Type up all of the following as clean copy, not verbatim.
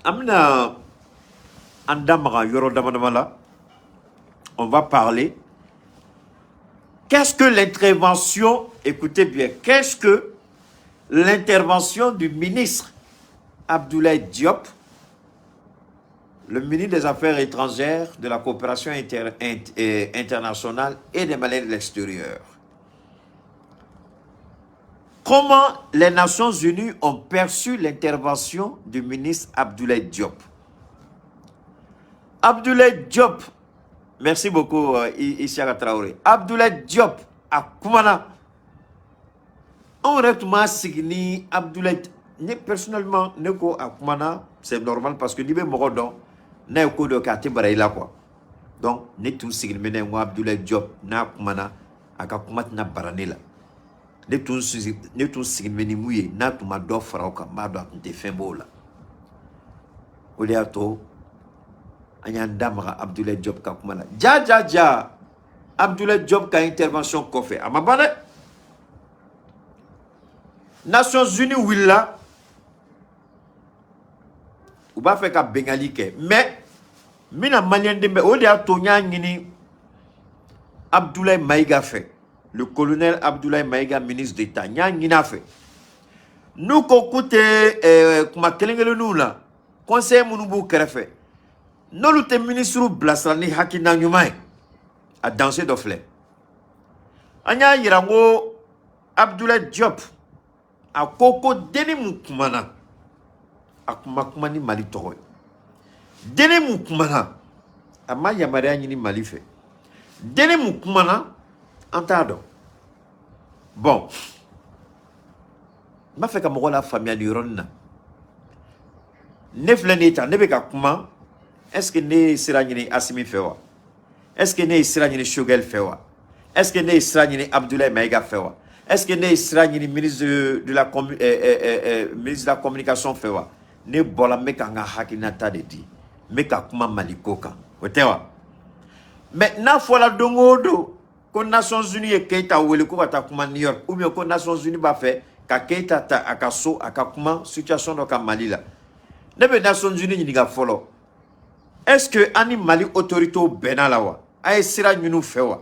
An bɛna an da maga yɔrɔ dama dama la. On va parler. Qu'est-ce que l'intervention, écoutez bien, qu'est-ce que l'intervention du ministre Abdoulaye Diop, le ministre des Affaires étrangères, de la coopération internationale et des Maliens de l'extérieur? Comment les Nations Unies ont perçu l'intervention du ministre Abdoulaye Diop? Abdoulaye Diop, merci beaucoup, Isiaka Traoré. Abdoulaye Diop a kumana. Anw yɛrɛ tun b'a sigi ni Abdoulaye, ne personnellement, ne ko a kumana, c'est normal, parce que n'i bɛ mɔgɔ dɔn, n'a ye ko dɔ kɛ, a tɛ bara i la quoi. Donc ne tun sigilen bɛ ne ye, n ko Abdoulaye Diop n'a kumana, a ka kuma tɛna bara ne la. Ne tun sigilen bɛ ni mun ye, n'a tun ma dɔ fara o kan, n b'a dɔn a tun tɛ fɛn b'o la. O de y'a to an y'an da maga Abdoulaye Diop ka kuma la. Ja ja ja, Abdoulaye Diop ka intervention kɔfɛ, a ma ban dɛ. Nations Unies wulila, u b'a fɛ ka bengali kɛ, mais n bɛna maliyɛn den bɛɛ, o de y'a to n y'a ɲini Abdoulaye Maïga fɛ, le colonel Abdoulaye Maïga, ministre d'État, n y'a ɲini a fɛ, n'u ko k'u tɛ kuma kelen kelenninw la, conseiller minnu b'u kɛrɛfɛ, n'olu tɛ ministre bilasira ni hakilina ɲuman ye, a danger dɔ filɛ. An y'a yira n ko Abdoulaye Diop a ko ko denni mun kumana, a kuma kuma ni Mali tɔgɔ ye. Denni mun kumana, a ma yamaruya ɲini Mali fɛ. Denni mun kumana, an t'a dɔn. Bon, n b'a fɛ ka mɔgɔw la faamuya nin yɔrɔnin na. Ne filɛ nin ye tan, ne bɛ ka kuma, est ce que ne ye sira ɲini Asimi fɛ wa? Est ce que ne ye sira ɲini Choguel fɛ wa? Est ce que ne ye sira ɲini Abdoulaye Maïga fɛ wa? Est ce que ne ye sira ɲini ministre de la communication fɛ wa? Ne bɔra, n bɛ ka n ka hakilinata de di, n bɛ ka kuma Mali ko kan, o tɛ wa? Mais n'a fɔra don o don ko Nations Unies ye Keyita wele ko ka taa kuma New York, ou bien ko Nations Unies b'a fɛ ka Keyita ta a ka so, a ka kuma situation dɔ kan Mali la, ne bɛ Nations Unies ɲininka fɔlɔ: est ce que an ni Mali autorités bɛnna la wa? A ye sira ɲini u fɛ wa?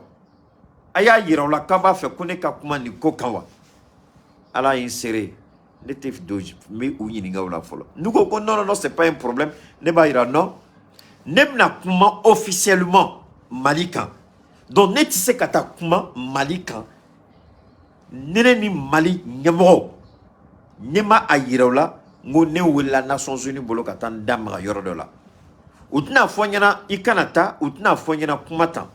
A y'a yira u la k'an b'a fɛ ko ne ka kuma nin ko kan wa? Ala ye n seere, ne tɛ don, n bɛ u ɲininka o la fɔlɔ. N'u ko ko non, non, non, c'est pas un problème, ne b'a yira non, ne bɛna kuma officiellement Mali kan. Donc ne tɛ se ka taa kuma Mali kan ne ni Mali ɲɛmɔgɔw, ne ma a yira u la n ko ne welela Nations Unies bolo ka taa n da maga yɔrɔ dɔ la. U tɛna fɔ n ɲɛna i kana taa, u tɛna fɔ n ɲɛna kuma tan,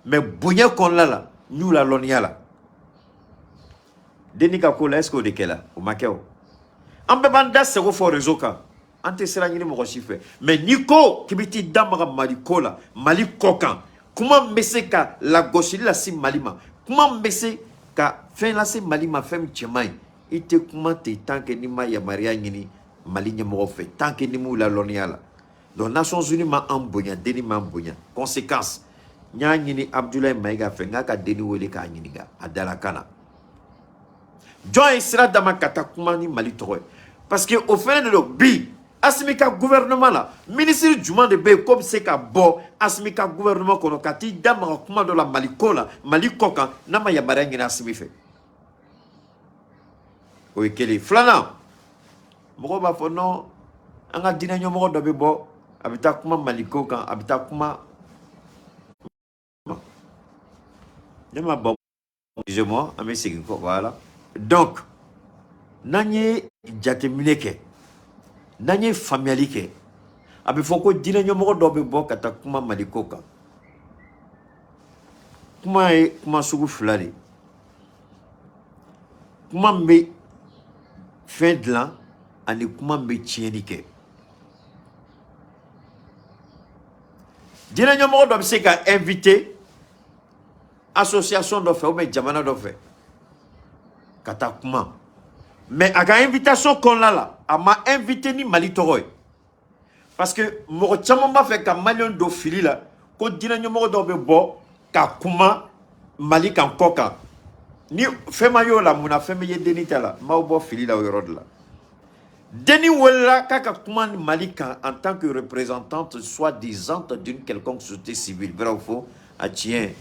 mais bonya kɔnɔna la, n y'u la lɔnniya la. Denni ka ko la, est ce que o de kɛla? O ma kɛ o. An bɛɛ b'an da sɛgo fɔ réseau kan, an tɛ sira ɲini mɔgɔ si fɛ. Mais n'i ko k'i bɛ t'i da maga Mali ko la, Mali kɔ kan, kuma min bɛ se ka lagosili lase Mali ma, kuma min bɛ se ka fɛn lase Mali ma, fɛn min cɛ man ɲi, i tɛ kuma ten tant que n'i ma yamaruya ɲini Mali ɲɛmɔgɔ fɛ, tant que n'i m'u la lɔnniya la. Donc Nations Unies ma an bonya, denni m'an bonya. Conséquence, n y'a ɲini Abdoulaye Maïga fɛ, n k'a ka denni wele k'a ɲininka a dalakan na, jɔn ye sira d'a ma ka taa kuma ni Mali tɔgɔ ye? Parce que o fɛnɛ de don. Bi Asimi ka gouvernement la, ministre jumɛn de bɛ yen k'o bɛ se ka bɔ Asimi ka gouvernement kɔnɔ ka t'i da maga kuma dɔ la Mali ko la, Mali kɔ kan, n'a ma yamaruya ɲini Asimi fɛ? O ye kelen. Filanan, mɔgɔw b'a fɔ non, an ka diinɛ ɲɛmɔgɔ dɔ bɛ bɔ, a bɛ taa kuma Mali ko kan, a bɛ taa kuma. Ne ma bɔ, excusez-moi, an bɛ segin kɔ. Voilà. Donc n'an ye jateminɛ kɛ, n'an ye faamuyali kɛ, a bɛ fɔ ko diinɛ ɲɛmɔgɔ dɔ bɛ bɔ ka taa kuma Mali ko kan. Kuma ye kuma sugu fila de ye: kuma min bɛ fɛn dilan ani kuma min bɛ tiɲɛni kɛ. Diinɛ ɲɛmɔgɔ dɔ bɛ se ka invité association dɔ fɛ ou bien jamana dɔ fɛ ka taa kuma, mais a ka invitation kɔnɔna la, a ma invité ni Mali tɔgɔ ye, parce que mɔgɔ caman b'a fɛ ka maliyɛn don fili la ko diinɛ ɲɛmɔgɔ dɔw bɛ bɔ ka kuma Mali kan kɔ kan. Ni fɛn ma y'o la, mun na fɛn bɛ ye denni ta la? N b'aw bɔ fili la o yɔrɔ de la. Denni welela k'a ka kuma Mali kan en tant que représentante soi-disant d'une quelconque société civile. Vrai ou faux? A tiɲɛ,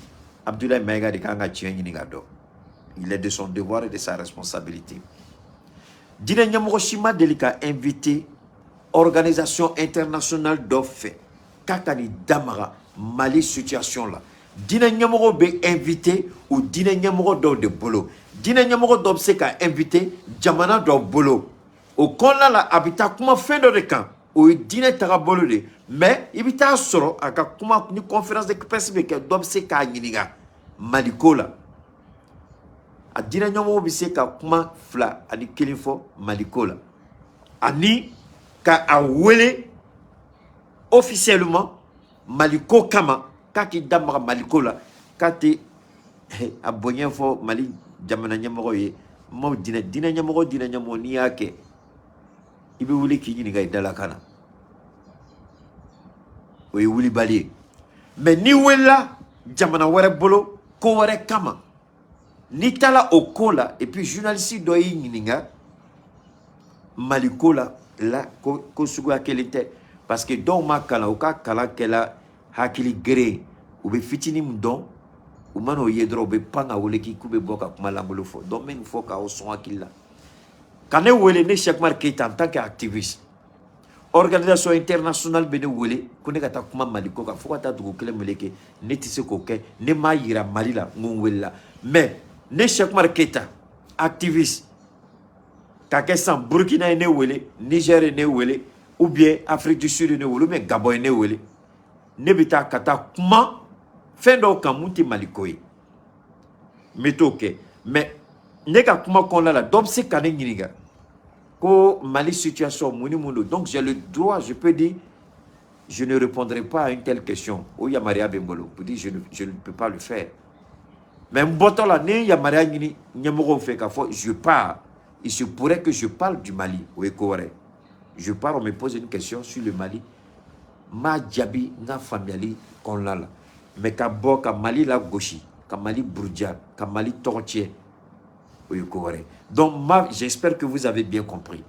Abdoulaye Maïga de kan ka tiɲɛ ɲini ka dɔn. Il est de son devoir et de sa responsabilité. Diinɛ ɲɛmɔgɔ si ma deli ka invité organisation internationale dɔ fɛ k'a ka nin damaga Mali situation la. Diinɛ ɲɛmɔgɔ bɛ invité o diinɛ ɲɛmɔgɔ dɔw de bolo. Diinɛ ɲɛmɔgɔ dɔ bɛ se ka invité jamana dɔ bolo. O kɔnɔna la, a bɛ taa kuma fɛn dɔ de kan, o ye diinɛ tagabolo de. Mais i bɛ taa sɔrɔ a ka kuma ni conférence de presse bɛ kɛ, dɔ bɛ se k'a ɲininka Maliko la. A diinɛ ɲɛmɔgɔ bɛ se ka kuma fila ani kelen fɔ Maliko la, ani ka a wele officiellement Maliko kama k'a k'i da maga Maliko la, k'a tɛ a bonya fɔ Mali jamana ɲɛmɔgɔ ye. Maaw diinɛ ɲɛmɔgɔ, diinɛ ɲɛmɔgɔ, n'i y'a kɛ, i bɛ wuli k'i ɲininka i dala ka na, o ye wulibali ye. Mais n'i welela jamana wɛrɛ bolo ko wɛrɛ kama, n'i taara o ko la, et puis journaliste dɔ y'i ɲininka Maliko la, la ko ko suguya kelen tɛ, parce que dɔw ma kalan, u ka kalan kɛla hakili gere, u bɛ fitinin min dɔn, u man'o ye dɔrɔn, u bɛ pan ka wele k'u bɛ bɔ ka kuma lankolon fɔ. Donc n bɛ nin fɔ k'aw sɔn hakili la ka ne wele, ne Cheikh Umar Keita, en tant qu'activiste, organisation internationale bɛ ne wele ko ne ka taa kuma Maliko kan fo ka taa dugu kelen meleke, ne tɛ se k'o kɛ. Ne m'a yira Mali la n ko n welela. Mais ne Cheikh Umar Keita activiste, ka kɛ sisan Burkina ye ne wele, Niger ye ne wele, ou bien Afrique du Sud ye ne wele, ou bien Gabon ye ne wele, ne bɛ taa ka taa kuma fɛn dɔw kan mun tɛ Maliko ye, n bɛ t'o kɛ. Mais ne ka kuma kɔnɔna la, dɔ bɛ se ka ne ɲininka ko Mali situation mun ni mun don. Donc j'ai le droit, je peux dire je ne répondrai pas à une telle question. O yamaruya bɛ n bolo pour dire je ne peux pas le faire. Mais n bɔtɔ la, ne ye yamaruya ɲini ɲɛmɔgɔw fɛ k'a fɔ je pars, il se pourrait que je parle du Mali, o ye ko wɛrɛ. Je pars, on me pose une question sur le Mali, n b'a jaabi n ka faamuyali kɔnɔna la. Mais ka bɔ ka Mali lagosi, ka Mali buruja, ka Mali tɔgɔ tiɲɛ, o ye ko wɛrɛ. Donc j'espère que vous avez bien compris.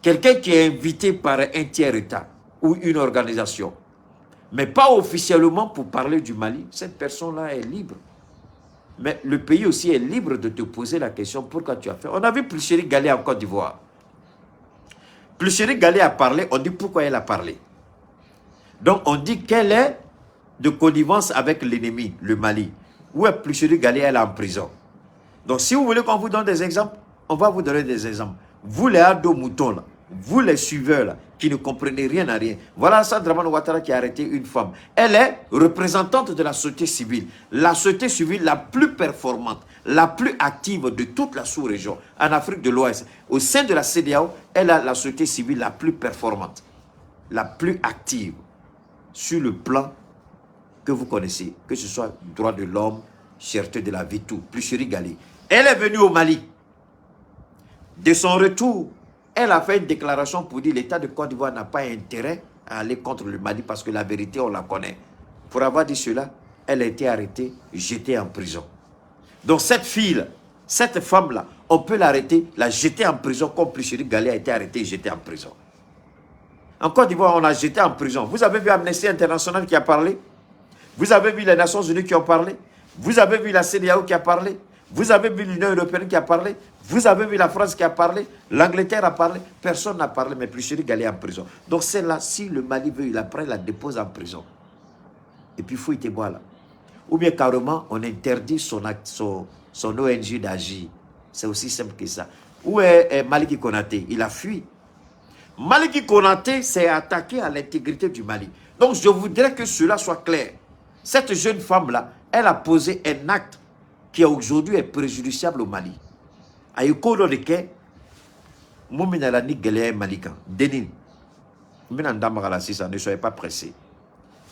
Quelqu'un qui est invité par un tiers État ou une organisation, mais pas officiellement pour parler du Mali, cette personne-là est libre. Mais le pays aussi est libre de te poser la question: pourquoi tu as fait? On a vu Pulchérie Gbalet en Côte d'Ivoire. Pulchérie Gbalet a parlé, on dit pourquoi elle a parlé. Donc on dit qu'elle est de connivence avec l'ennemi, le Mali. Où est Pulchérie Gbalet? Elle est en prison. Donc si vous voulez qu'on vous donne des exemples, on va vous donner des exemples. Vous les ados moutons là, vous les suiveurs là, qui ne comprenez rien à rien. Voilà Alassane Dramane Ouattara qui a arrêté une femme. Elle est représentante de la société civile. La société civile la plus performante, la plus active de toute la sous-région, en Afrique de l'Ouest. Au sein de la CEDEAO, elle a la société civile la plus performante, la plus active sur le plan que vous connaissez, que ce soit droit de l'homme, cherté de la vie, tout. Pulchérie Gbalet. Elle est venue au Mali. De son retour, elle a fait une déclaration pour dire: l'État de Côte d'Ivoire n'a pas intérêt à aller contre le Mali parce que la vérité, on la connaît. Pour avoir dit cela, elle a été arrêtée, jetée en prison. Donc cette fille, cette femme-là, on peut l'arrêter, la jeter en prison comme Pulchérie Gbalet a été arrêtée et jetée en prison. En Côte d'Ivoire, on a jeté en prison. Vous avez vu Amnesty International qui a parlé? Vous avez vu les Nations Unies qui ont parlé? Vous avez vu la CEDEAO qui a parlé? Vous avez vu l'Union européenne qui a parlé? Vous avez vu la France qui a parlé? L'Angleterre a parlé? Personne n'a parlé, mais Pulchérie Gbalet en prison. Donc celle-là, si le Mali veut, il la prend, il la dépose en prison. Et puis il faut y là. Ou bien carrément, on interdit son ONG d'agir. C'est aussi simple que ça. Où est Maliki Konaté? Il a fui. Maliki Konaté s'est attaqué à l'intégrité du Mali. Donc je voudrais que cela soit clair. Cette jeune femme-là, elle a posé un acte qui aujourd'hui est préjudiciable au Mali. A ye ko dɔ de kɛ mun bɛ na ni gɛlɛya ye Mali kan. Denni n bɛna n da maga la sisan, ne soyez pas pressés.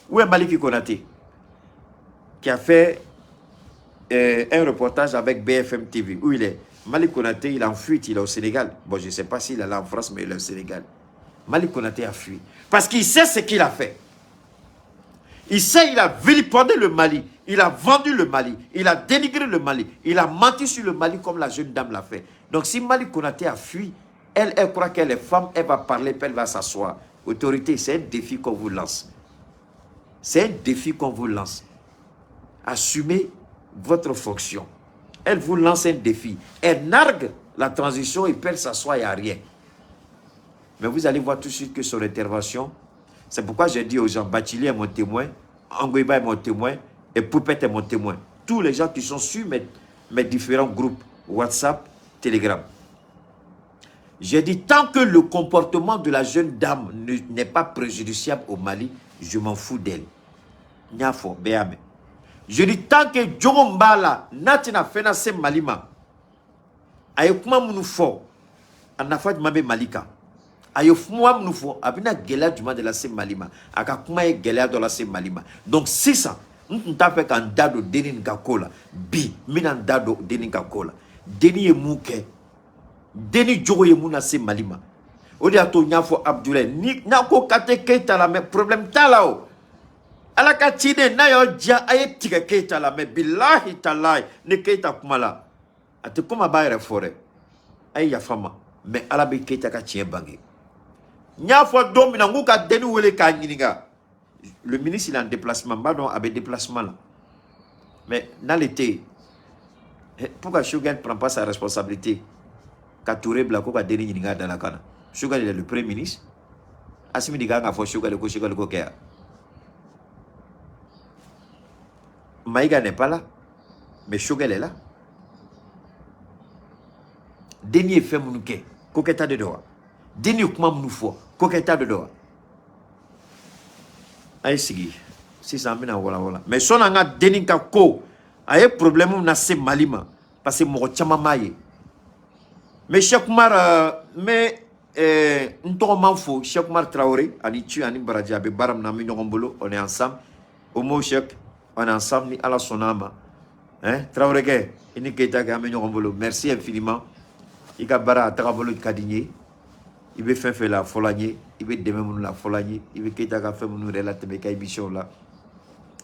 Où est Maliki Konaté qui a fait un reportage avec BFM TV? Où il est, Malik Konaté? Il est en fuite, il est au Sénégal. Bon, je ne sais pas s'il est là en France, mais il est au Sénégal. Malik Konaté a fui parce qu'il sait ce qu'il a fait. Il sait, il a vilipendé le Mali. Il a vendu le Mali. Il a dénigré le Mali. Il a menti sur le Mali comme la jeune dame l'a fait. Donc si Malik Konaté a fui, Elle, elle croit qu'elle est femme, elle va parler, puis elle va s'asseoir. Autorité, c'est un défi qu'on vous lance. C'est un défi qu'on vous lance. Assumez votre fonction. Elle vous lance un défi. Elle nargue la transition et puis elle s'assoit, il n'y a rien. Mais vous allez voir tout de suite que son intervention, c'est pourquoi j'ai dit aux gens, Bathily est mon témoin, Angoiba est mon témoin et Poupette est mon témoin. Tous les gens qui sont sur mes différents groupes WhatsApp, Telegram. J'ai dit, tant que le comportement de la jeune dame n'est pas préjudiciable au Mali, je m'en fous d'elle. Nyafo, béame. Je dis, tant que jogo b'a la, n'a tɛna fɛn lase Mali ma, a ye kuma minnu fɔ, a nafa jumɛn bɛ Mali kan? A ye kuma minnu fɔ, a bɛna gɛlɛya jumɛn de lase Mali ma? A ka kuma ye gɛlɛya dɔ lase Mali ma. Donc sisan, n tun t'a fɛ ka n da don denni nin ka ko la. Bi, n bɛna n da don denni ka ko la. Denni ye mun kɛ? Denni jogo ye mun lase Mali ma? O de y'a to n y'a fɔ Abdoulaye, ni n'a ko k'a tɛ Keyita la, mais problème t'a la o. Ala ka ciden n'a y'aw diya, a ye tigɛ Keyita la, mais bilahi talahi, ni Keyita kuma la, a tɛ komi a b'a yɛrɛ fɔ dɛ. A ye yafa n ma, mais Ala bɛ Keyita ka tiɲɛ bange. N y'a fɔ don min na n k'u ka denni wele k'a ɲininka. Le ministre, il est en déplacement, n b'a dɔn a bɛ déplacement la. Mais n'ale tɛ yen, pourquoi Choguel ne prend pas sa responsabilité ka Touré bila ko ka denni ɲininka a da la ka na? Choguel, il est le premier ministre. Assimi de kan ka fɔ Choguel ko Choguel ko kɛ yan. Maïga n'est pas là, mais Choguel est là. Denni ye fɛn minnu kɛ, kokɛta de don wa? Denni ye kuma minnu fɔ, kokɛta de don wa? A ye sigi sisan, an bɛna walawala. Mais sɔnni an ka denni ka ko, a ye problème lase Mali ma parce que mɔgɔ caman m'a ye. Mais Cheikh Umar, n bɛ n tɔgɔman fo, Cheikh Umar Traoré ani ci ani baraji, a bɛ baara min na, an bɛ ɲɔgɔn bolo, on est ensemble. Omo Cheikh, on est ensemble ni Ala sɔnna a ma. Hein, Traoré kɛ, i ni Keyita kɛ, an bɛ ɲɔgɔn bolo. Merci infiniment. I ka baara a tagabolo ka di n ye. I bɛ fɛn fɛn la, a fɔla n ye. I bɛ dɛmɛ minnu la, a fɔla n ye. I bɛ Keyita ka fɛn minnu yɛrɛ latɛmɛ i ka émission la.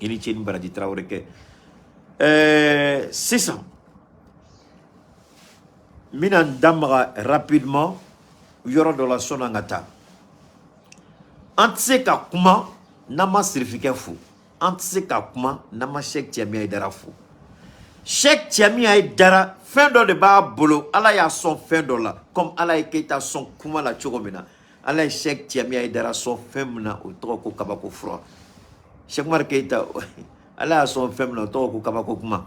I ni ce ni baraji, Traoré kɛ. Sisan n bɛna n da maga rapidement yɔrɔ dɔ la sɔnni an ka taa. An tɛ se ka kuma n'an ma Sirifikɛ fo. An tɛ se ka kuma n'an ma Cheikh Tiami Hayidara fo. Cheikh Tiami Hayidara, fɛn dɔ de b'a bolo, Ala y'a sɔn fɛn dɔ la, comme Ala ye Keyita sɔn kuma la cogo min na, Ala ye Cheikh Tiami Hayidara sɔn fɛn min na, o tɔgɔ ko kabako fura. Cheikh Umar Keyita, Ala y'a sɔn fɛn min na, o tɔgɔ ko kabako kuma.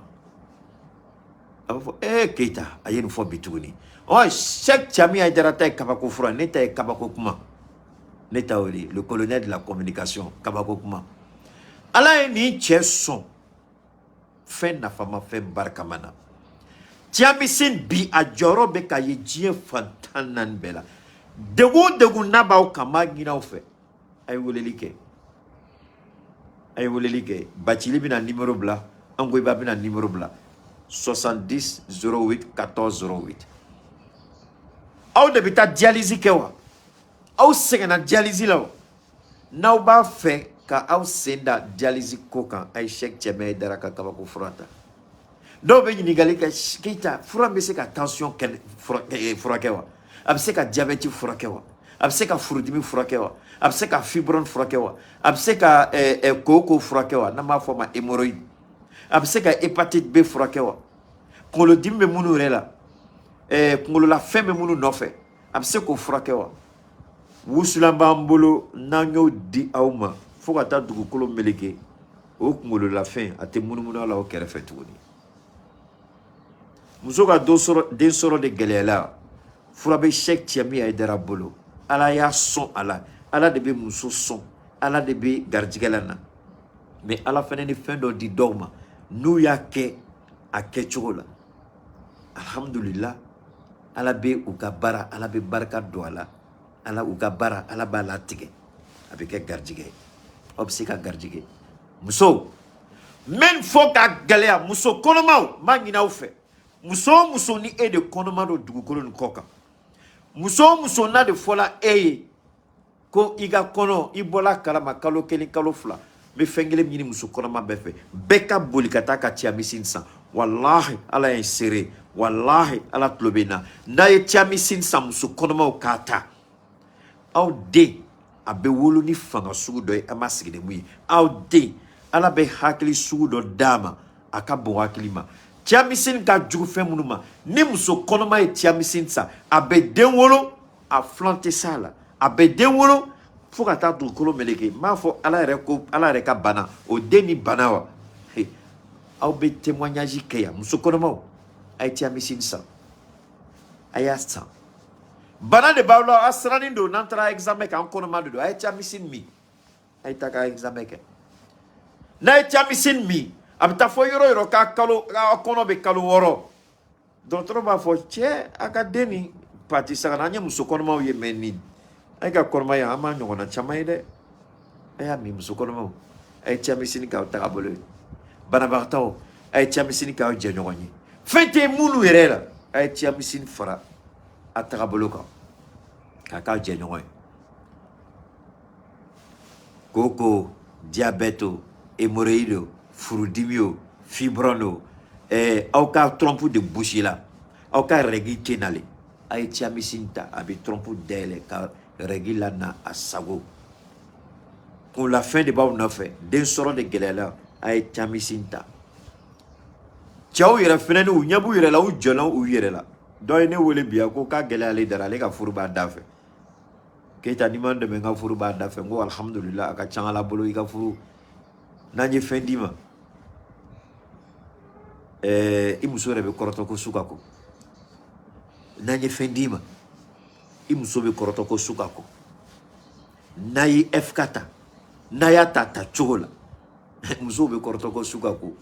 A b'a fɔ ee Keyita, a ye nin fɔ bi tuguni. Ɔ, Cheikh Tiami Hayidara ta ye kabako fura, ne ta ye kabako kuma. Ne ta o de, le colonel de la communication, kabako kuma. Ala ye nin cɛ sɔn fɛn nafama, fɛn barikama na. Tiamisine bi, a jɔyɔrɔ bɛ ka ye diɲɛ fan 14 bɛɛ la. Degun o degun n'a b'aw kan, n b'a ɲini aw fɛ, a ye weleli kɛ, a ye weleli kɛ. Bacili bɛna numéro bila, Angoyiba bɛna numéro bila, 70 08 14 08. Aw de bɛ taa dialyse kɛ wa? Aw sɛgɛnna dialyse la o. N'aw b'a fɛ ka aw sen da dialyse ko kan, a ye Cheikh Tiami Hayidara ka kabako fura ta. Dɔw bɛ ɲininkali kɛ: Keyita, fura bɛ se ka tension furakɛ wa? A bɛ se ka diabète furakɛ wa? A bɛ se ka furudimi furakɛ wa? A bɛ se ka fibrome furakɛ wa? A bɛ se ka koko furakɛ wa, n'an b'a fɔ a ma hémorroïde? A bɛ se ka hépatite B furakɛ wa? Kunkolodimi bɛ minnu yɛrɛ la, kunkololafɛn bɛ minnu nɔfɛ, a bɛ se k'o furakɛ wa? Wusulan b'an bolo, n'an y'o di aw ma, fo ka taa dugukolo meleke, o kunkololafɛn a tɛ munumunu a la o kɛrɛfɛ tuguni. Muso ka den sɔrɔ de gɛlɛyala, fura bɛ Cheikh Tiami Hayidara bolo. Ala y'a sɔn a la. Ala de bɛ muso sɔn, Ala de bɛ garijɛgɛ la na, mais Ala fana ni fɛn dɔ di dɔw ma, n'u y'a kɛ a kɛcogo la, alhamdulillah, Ala bɛ u ka baara, Ala bɛ barika don a la. Ala u ka baara, Ala b'a latigɛ, a bɛ kɛ garijɛgɛ ye. Aw bɛ se ka garijɛgɛ. Musow, n bɛ nin fɔ ka gɛlɛya, muso kɔnɔmaw, n b'a ɲini aw fɛ, muso o muso ni e de kɔnɔma don dugukolo nin kɔ kan, muso o muso n'a de fɔla e ye ko i ka kɔnɔ, i bɔla kalama kalo 1, kalo 2, n bɛ fɛn kelen ɲini muso kɔnɔma bɛɛ fɛ, bɛɛ ka boli ka taa ka Tiamisine san. Walahi, Ala ye seere. Walahi, Ala tulo bɛ n na. N'a ye Tiamicine san, muso kɔnɔmaw k'a ta, aw den a bɛ wolo ni fanga sugu dɔ ye, an ma sigi ni mun ye. Aw den, Ala bɛ hakili sugu dɔ d'a ma, a ka bon hakili ma. Tiamicine ka jugu fɛn minnu ma, ni muso kɔnɔma ye Tiamicine san, a bɛ den wolo, a filan tɛ s'a la, a bɛ den wolo fo ka taa dugukolo meleke. N b'a fɔ Ala yɛrɛ ko Ala yɛrɛ ka bana o den ni bana wa. Aw bɛ témoignage kɛ yan. Muso kɔnɔmaw, a ye Tiamicine san, a y'a san. Bana de b'aw la, a sirannen don. N'an taara examen kɛ, an kɔnɔma de don. A ye Tiamicine min, a ye taa ka examen kɛ. N'a ye Tiamicine min, a bɛ taa fɔ yɔrɔ yɔrɔ k'a kalo, a kɔnɔ bɛ kalo 6, dɔgɔtɔrɔ b'a fɔ: cɛ, a ka den nin pati sagana. An ye muso kɔnɔmaw ye, mɛ nin a ye ka kɔnɔmaya, an b'a ɲɔgɔnna caman ye dɛ. A y'a min. Muso kɔnɔmaw, a ye Tiamicine k'aw tagabolo ye. Banabagatɔw, a ye Tiamicine k'aw jɛɲɔgɔn ye. Fɛn tɛ minnu yɛrɛ la, a ye Tiamicine fara a tagabolo kan k'a k'aw jɛɲɔgɔn ye. Koko, diabète o, hémorroïde o, furudimi o, fibrome o, aw ka trompe de boucher la, aw ka règle tɛ nalen, a ye Tiamicine ta, a bɛ trompe dayɛlɛ ka règle la na a sago. Kunlafɛn de b'aw nɔfɛ, den sɔrɔ de gɛlɛyara, a ye Tiamicine ta. Cɛw yɛrɛ fɛnɛ, ni u ɲɛ b'u yɛrɛ la, u jɔnna u yɛrɛ la. Dɔ ye ne wele bi, a ko k'a gɛlɛyalen dara, ale ka furu b'a da fɛ. Keyita, n'i ma n dɛmɛ, n ka furu b'a da fɛ. N ko alhamdulillah, a ka ca Ala bolo i ka furu. N'an ye fɛn d'i ma, i muso yɛrɛ bɛ kɔrɔtɔ ko su ka ko. N'an ye fɛn d'i ma, i muso bɛ kɔrɔtɔ ko su ka ko. N'a ye FK ta, n'a y'a ta ta cogo la, musow bɛ kɔrɔtɔ ko su ka ko.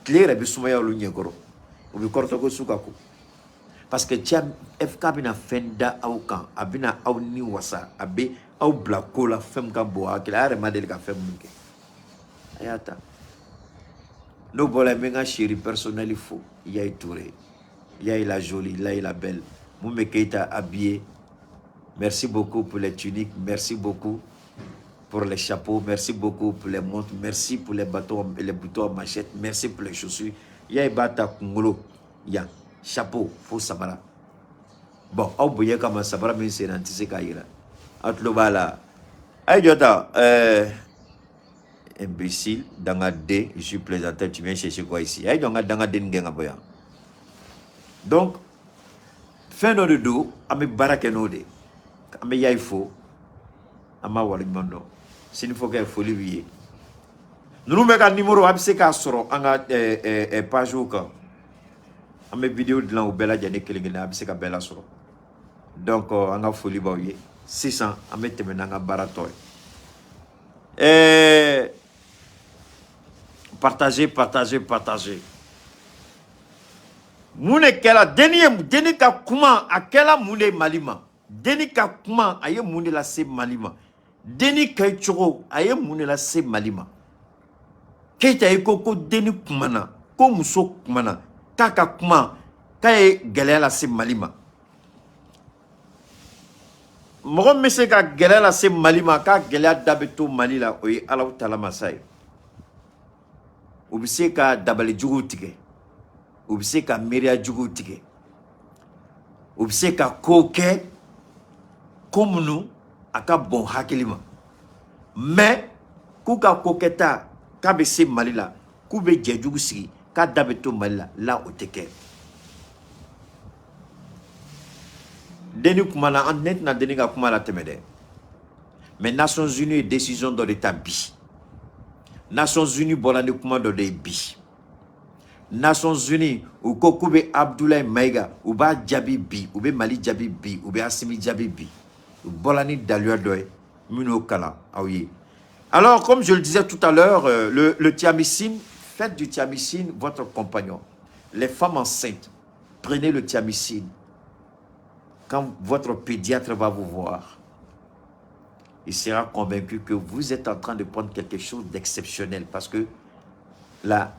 Tile yɛrɛ bɛ sumaya olu ɲɛkɔrɔ, u bɛ kɔrɔtɔ ko su ka ko, parce que cɛ FK bɛna fɛn da aw kan, a bɛna aw ni wasa, a bɛ aw bila ko la, fɛn min ka bon hakili, a yɛrɛ ma deli ka fɛn min kɛ. A y'a ta. N'o bɔra yen, n bɛ n ka chérie personnel fo, Yayi Touré, Yayi la jolie, Yayi la belle, mun bɛ Keita habillé. Merci beaucoup pour les tuniques, merci beaucoup pour les chapeaux, merci beaucoup pour les montres, merci pour les bâtons et les boutons à manchette, merci pour les chaussures. Yayi b'a ta kunkolo yan, chapeau fo samara. Bon, aw bonya kama, samara min senna, n tɛ se k'a yira. Aw tulo b'a la. A ye jɔ ta, imbécile, dangaden, je suis plaisantin, tu viens chercher quoi ici? A ye jɔ n ka dangaden gɛn ka bɔ yan. Donc, fɛn dɔ de don, an bɛ baara kɛ n'o de ye. An bɛ Yayi fo, an b'a waleɲuman dɔn. Sini fɔ kɛ foli b'i ye. Ninnu bɛ ka numéro, a bɛ se k'a sɔrɔ an ka page kan. An bɛ vidéo dilan u bɛɛ lajɛlen kelen kelen, a bɛ se ka bɛɛ lasɔrɔ. Donc an ka foli b'aw ye. Sisan an bɛ tɛmɛ n'an ka baara tɔ ye. Partager, partager, partager. Mun de kɛra? Denni ye, denni ka kuma, a kɛla mun de ye Mali ma? Denni ka kuma, a ye mun de lase Mali ma? Denni kɛcogo, a ye mun de lase Mali ma? Keyita, i ko ko denni kumana, ko muso kumana, k'a ka kuma k'a ye gɛlɛya lase Mali ma. Mɔgɔ min bɛ se ka gɛlɛya lase Mali ma, k'a gɛlɛya da bɛ to Mali la, o ye Alahu Taala masa ye. U bɛ se ka dabali juguw tigɛ, u bɛ se ka miiriya juguw tigɛ, u bɛ se ka ko kɛ, ko minnu a ka bon hakili ma, mais k'u ka ko kɛta k'a bɛ se Mali la, k'u bɛ jɛjugu sigi k'a da bɛ to Mali la la, o tɛ kɛ. Denni kumana, an ne tɛna denni ka kuma latɛmɛ dɛ, mais Nations Unies ye décision dɔ de ta bi. Nations Unies bɔra ni kuma dɔ de ye bi. Nations Unies, u ko k'u bɛ Abdoulaye Maïga, u b'a jaabi bi, u bɛ Mali jaabi bi, u bɛ Assimi jaabi bi. U bɔra ni daluya dɔ ye, minnu kalan aw ye. Alors, comme je le disais tout à l'heure, le Tiamicine, faites du Tiamicine votre compagnon. Les femmes enceintes, prenez le Tiamicine. Quand votre pédiatre va vous voir, il sera convaincu que vous êtes en train de prendre quelque chose d'exceptionnel, parce que la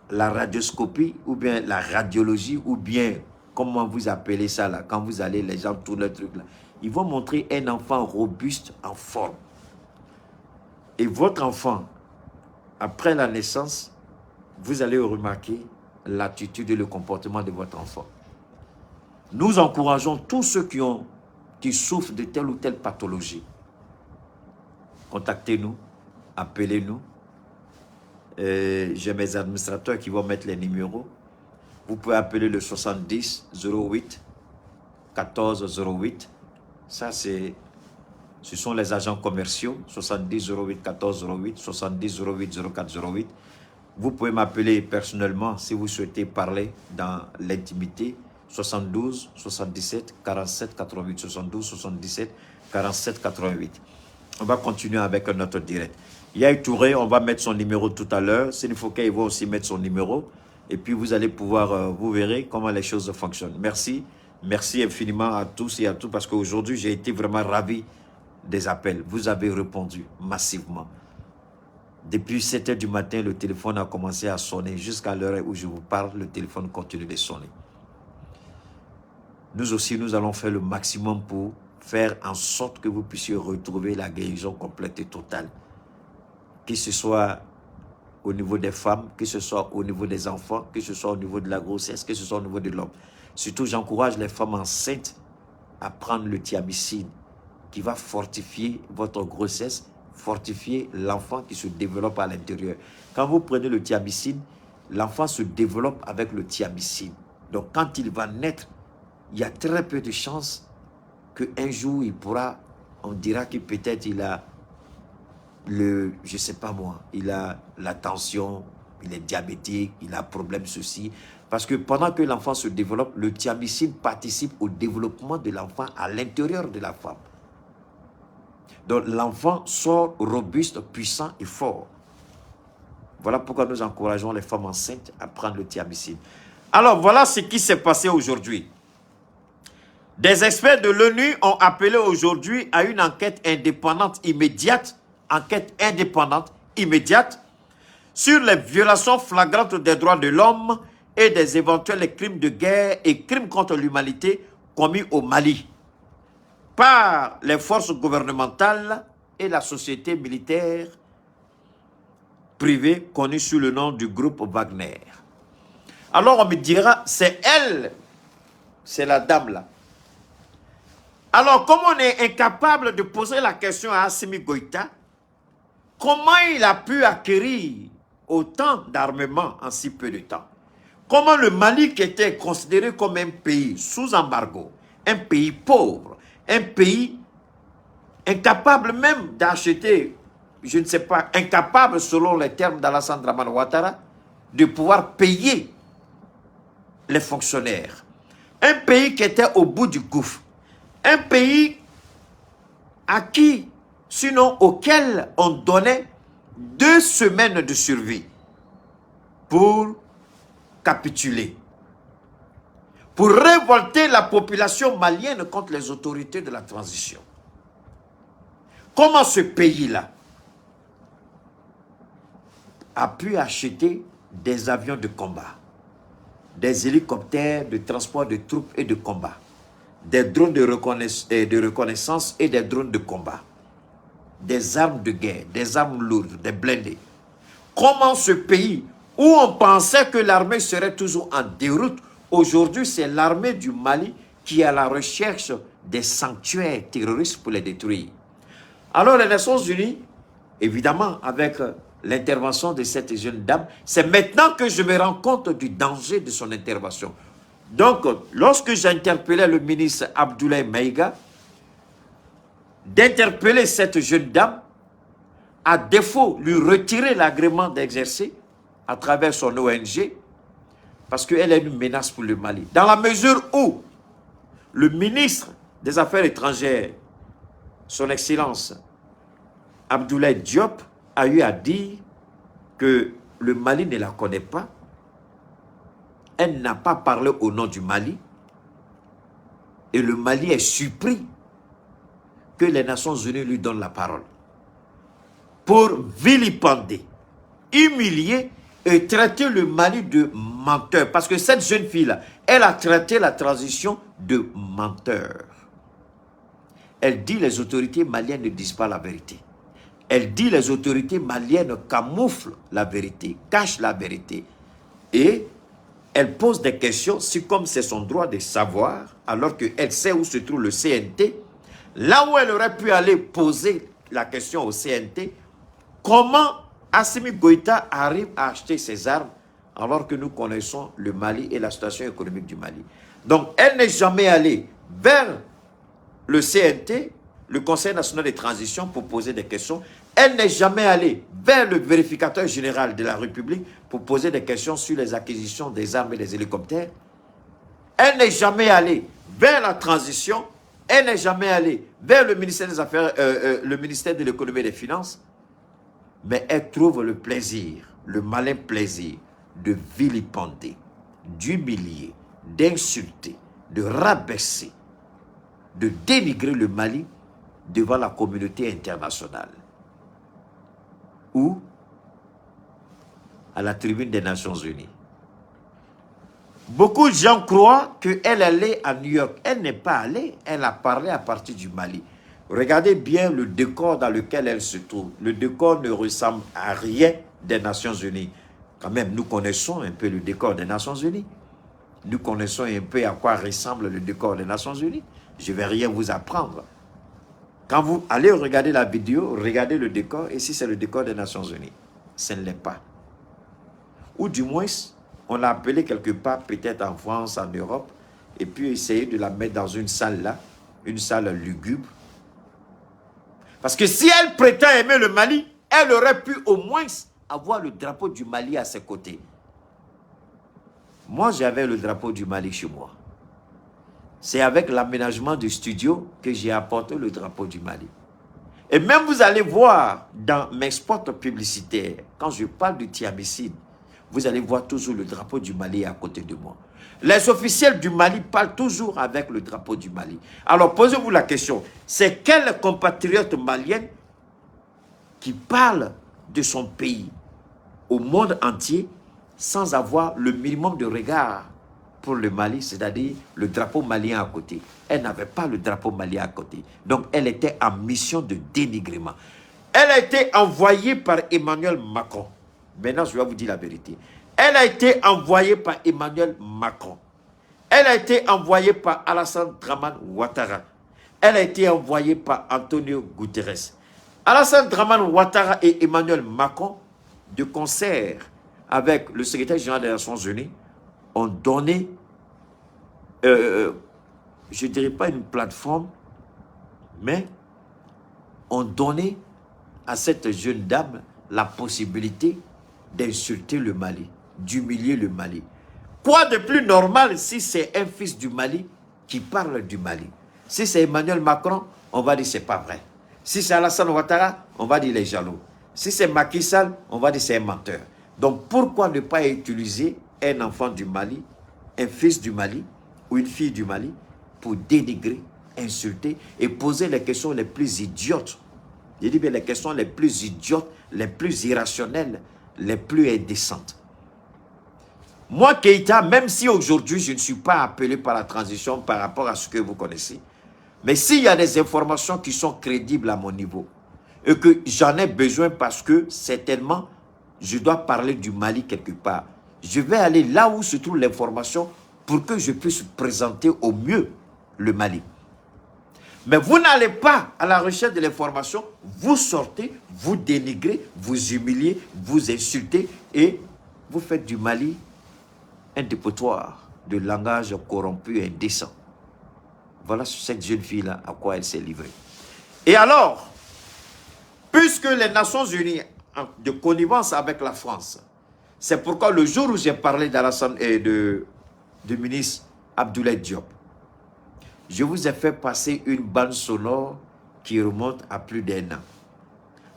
radioscopie ou bien la radiologie ou bien comment vous appelez ça là, quand vous allez, les gens tournent le truc là, ils vont montrer un enfant robuste, en forme. Et votre enfant, après la naissance, vous allez remarquer l'attitude et le comportement de votre enfant. Nous encourageons tous ceux qui souffrent de telle ou telle pathologie. Contactez-nous, appelez-nous. J'ai mes administrateurs qui vont mettre les numéros. Vous pouvez appeler le 70 08 14 08. Ça, ce sont les agents commerciaux. 70 08 14 08, 70 08 04 08. Vous pouvez m'appeler personnellement si vous souhaitez parler dans l'intimité. 72 77 47 88. 72 77 47 88. On va continuer avec notre direct. Yaye Touré, on va mettre son numéro tout à l'heure. S'il faut qu'il va aussi mettre son numéro. Et puis vous allez pouvoir, vous verrez comment les choses fonctionnent. Merci. Merci infiniment à tous et à toutes parce qu'aujourd'hui, j'ai été vraiment ravi des appels. Vous avez répondu massivement. Depuis 7 heures du matin, le téléphone a commencé à sonner. Jusqu'à l'heure où je vous parle, le téléphone continue de sonner. Nous aussi, nous allons faire le maximum pour faire en sorte que vous puissiez retrouver la guérison complète et totale. Que ce soit au niveau des femmes, que ce soit au niveau des enfants, que ce soit au niveau de la grossesse, que ce soit au niveau de l'homme. Surtout, j'encourage les femmes enceintes à prendre le thiamicine qui va fortifier votre grossesse, fortifier l'enfant qui se développe à l'intérieur. Quand vous prenez le thiamicine, l'enfant se développe avec le thiamicine. Donc, quand il va naître, il y a très peu de chances qu'un jour, il pourra, on dira que peut-être il a je sais pas moi, il a la tension, il est diabétique, il a problème ceci. Parce que pendant que l'enfant se développe, le thiamicine participe au développement de l'enfant à l'intérieur de la femme. Donc l'enfant sort robuste, puissant et fort. Voilà pourquoi nous encourageons les femmes enceintes à prendre le thiamicine. Alors voilà ce qui s'est passé aujourd'hui. Des experts de l'ONU ont appelé aujourd'hui à une enquête indépendante immédiate, sur les violations flagrantes des droits de l'homme et des éventuels crimes de guerre et crimes contre l'humanité commis au Mali par les forces gouvernementales et la société militaire privée connue sous le nom du groupe Wagner. Alors on me dira, c'est elle, c'est la dame là. Alors comme on est incapable de poser la question à Assimi Goïta, comment il a pu acquérir autant d'armements en si peu de temps? Comment le Mali, qui était considéré comme un pays sous embargo, un pays pauvre, un pays incapable même d'acheter, je ne sais pas, incapable selon les termes d'Alassane Dramane Ouattara, de pouvoir payer les fonctionnaires. Un pays qui était au bout du gouffre. Un pays à qui, sinon auquel on donnait 2 semaines de survie pour capituler, pour révolter la population malienne contre les autorités de la transition. Comment ce pays-là a pu acheter des avions de combat, des hélicoptères de transport de troupes et de combat, des drones de reconnaissance et des drones de combat, des armes de guerre, des armes lourdes, des blindés? Comment ce pays, où on pensait que l'armée serait toujours en déroute, aujourd'hui c'est l'armée du Mali qui est à la recherche des sanctuaires terroristes pour les détruire. Alors les Nations Unies, évidemment avec l'intervention de cette jeune dame, c'est maintenant que je me rends compte du danger de son intervention. Donc, lorsque j'ai interpellé le ministre Abdoulaye Maïga, d'interpeller cette jeune dame, à défaut, lui retirer l'agrément d'exercer à travers son ONG, parce qu'elle est une menace pour le Mali. Dans la mesure où le ministre des Affaires étrangères, son Excellence Abdoulaye Diop, a eu à dire que le Mali ne la connaît pas. Elle n'a pas parlé au nom du Mali. Et le Mali est surpris que les Nations Unies lui donnent la parole pour vilipender, humilier et traiter le Mali de menteur. Parce que cette jeune fille-là, elle a traité la transition de menteur. Elle dit les autorités maliennes ne disent pas la vérité. Elle dit les autorités maliennes camouflent la vérité, cachent la vérité. Et Elle pose des questions, si comme c'est son droit de savoir, alors qu'elle sait où se trouve le CNT, là où elle aurait pu aller poser la question au CNT, comment Assimi Goïta arrive à acheter ses armes alors que nous connaissons le Mali et la situation économique du Mali. Donc, elle n'est jamais allée vers le CNT, le Conseil national de transition, pour poser des questions. Elle n'est jamais allée vers le vérificateur général de la République pour poser des questions sur les acquisitions des armes et des hélicoptères. Elle n'est jamais allée vers la transition. Elle n'est jamais allée vers le ministère des Affaires, le ministère de l'économie et des Finances. Mais elle trouve le plaisir, le malin plaisir de vilipender, d'humilier, d'insulter, de rabaisser, de dénigrer le Mali devant la communauté internationale ou à la tribune des Nations Unies. Beaucoup de gens croient qu'elle allait à New York. Elle n'est pas allée, elle a parlé à partir du Mali. Regardez bien le décor dans lequel elle se trouve. Le décor ne ressemble à rien des Nations Unies. Quand même, nous connaissons un peu le décor des Nations Unies. Nous connaissons un peu à quoi ressemble le décor des Nations Unies. Je ne vais rien vous apprendre. Quand vous allez regarder la vidéo, regardez le décor, et si c'est le décor des Nations Unies, ce ne l'est pas. Ou du moins, on l'a appelé quelque part, peut-être en France, en Europe, et puis essayer de la mettre dans une salle là, une salle lugubre. Parce que si elle prétend aimer le Mali, elle aurait pu au moins avoir le drapeau du Mali à ses côtés. Moi, j'avais le drapeau du Mali chez moi. C'est avec l'aménagement du studio que j'ai apporté le drapeau du Mali. Et même vous allez voir dans mes spots publicitaires, quand je parle du thiamicide, vous allez voir toujours le drapeau du Mali à côté de moi. Les officiels du Mali parlent toujours avec le drapeau du Mali. Alors posez-vous la question, c'est quel compatriote malien qui parle de son pays au monde entier sans avoir le minimum de regard pour le Mali, c'est-à-dire le drapeau malien à côté. Elle n'avait pas le drapeau malien à côté. Donc, elle était en mission de dénigrement. Elle a été envoyée par Emmanuel Macron. Maintenant, je vais vous dire la vérité. Elle a été envoyée par Emmanuel Macron. Elle a été envoyée par Alassane Dramane Ouattara. Elle a été envoyée par Antonio Guterres. Alassane Dramane Ouattara et Emmanuel Macron, de concert avec le secrétaire général des Nations Unies, ont donné, je ne dirais pas une plateforme, mais ont donné à cette jeune dame la possibilité d'insulter le Mali, d'humilier le Mali. Quoi de plus normal si c'est un fils du Mali qui parle du Mali? Si c'est Emmanuel Macron, on va dire c'est pas vrai. Si c'est Alassane Ouattara, on va dire il est jaloux. Si c'est Macky Sall, on va dire c'est un menteur. Donc pourquoi ne pas utiliser un enfant du Mali, un fils du Mali ou une fille du Mali pour dénigrer, insulter et poser les questions les plus idiotes? Je dis bien les questions les plus idiotes, les plus irrationnelles, les plus indécentes. Moi, Keïta, même si aujourd'hui je ne suis pas appelé par la transition par rapport à ce que vous connaissez, mais s'il y a des informations qui sont crédibles à mon niveau et que j'en ai besoin parce que certainement je dois parler du Mali quelque part, je vais aller là où se trouve l'information pour que je puisse présenter au mieux le Mali. Mais vous n'allez pas à la recherche de l'information, vous sortez, vous dénigrez, vous humiliez, vous insultez et vous faites du Mali un dépotoir de langage corrompu et indécent. Voilà cette jeune fille-là à quoi elle s'est livrée. Et alors, puisque les Nations Unies, de connivence avec la France, c'est pourquoi le jour où j'ai parlé d'Alassane et du ministre Abdoulaye Diop, je vous ai fait passer une bande sonore qui remonte à plus d'un an.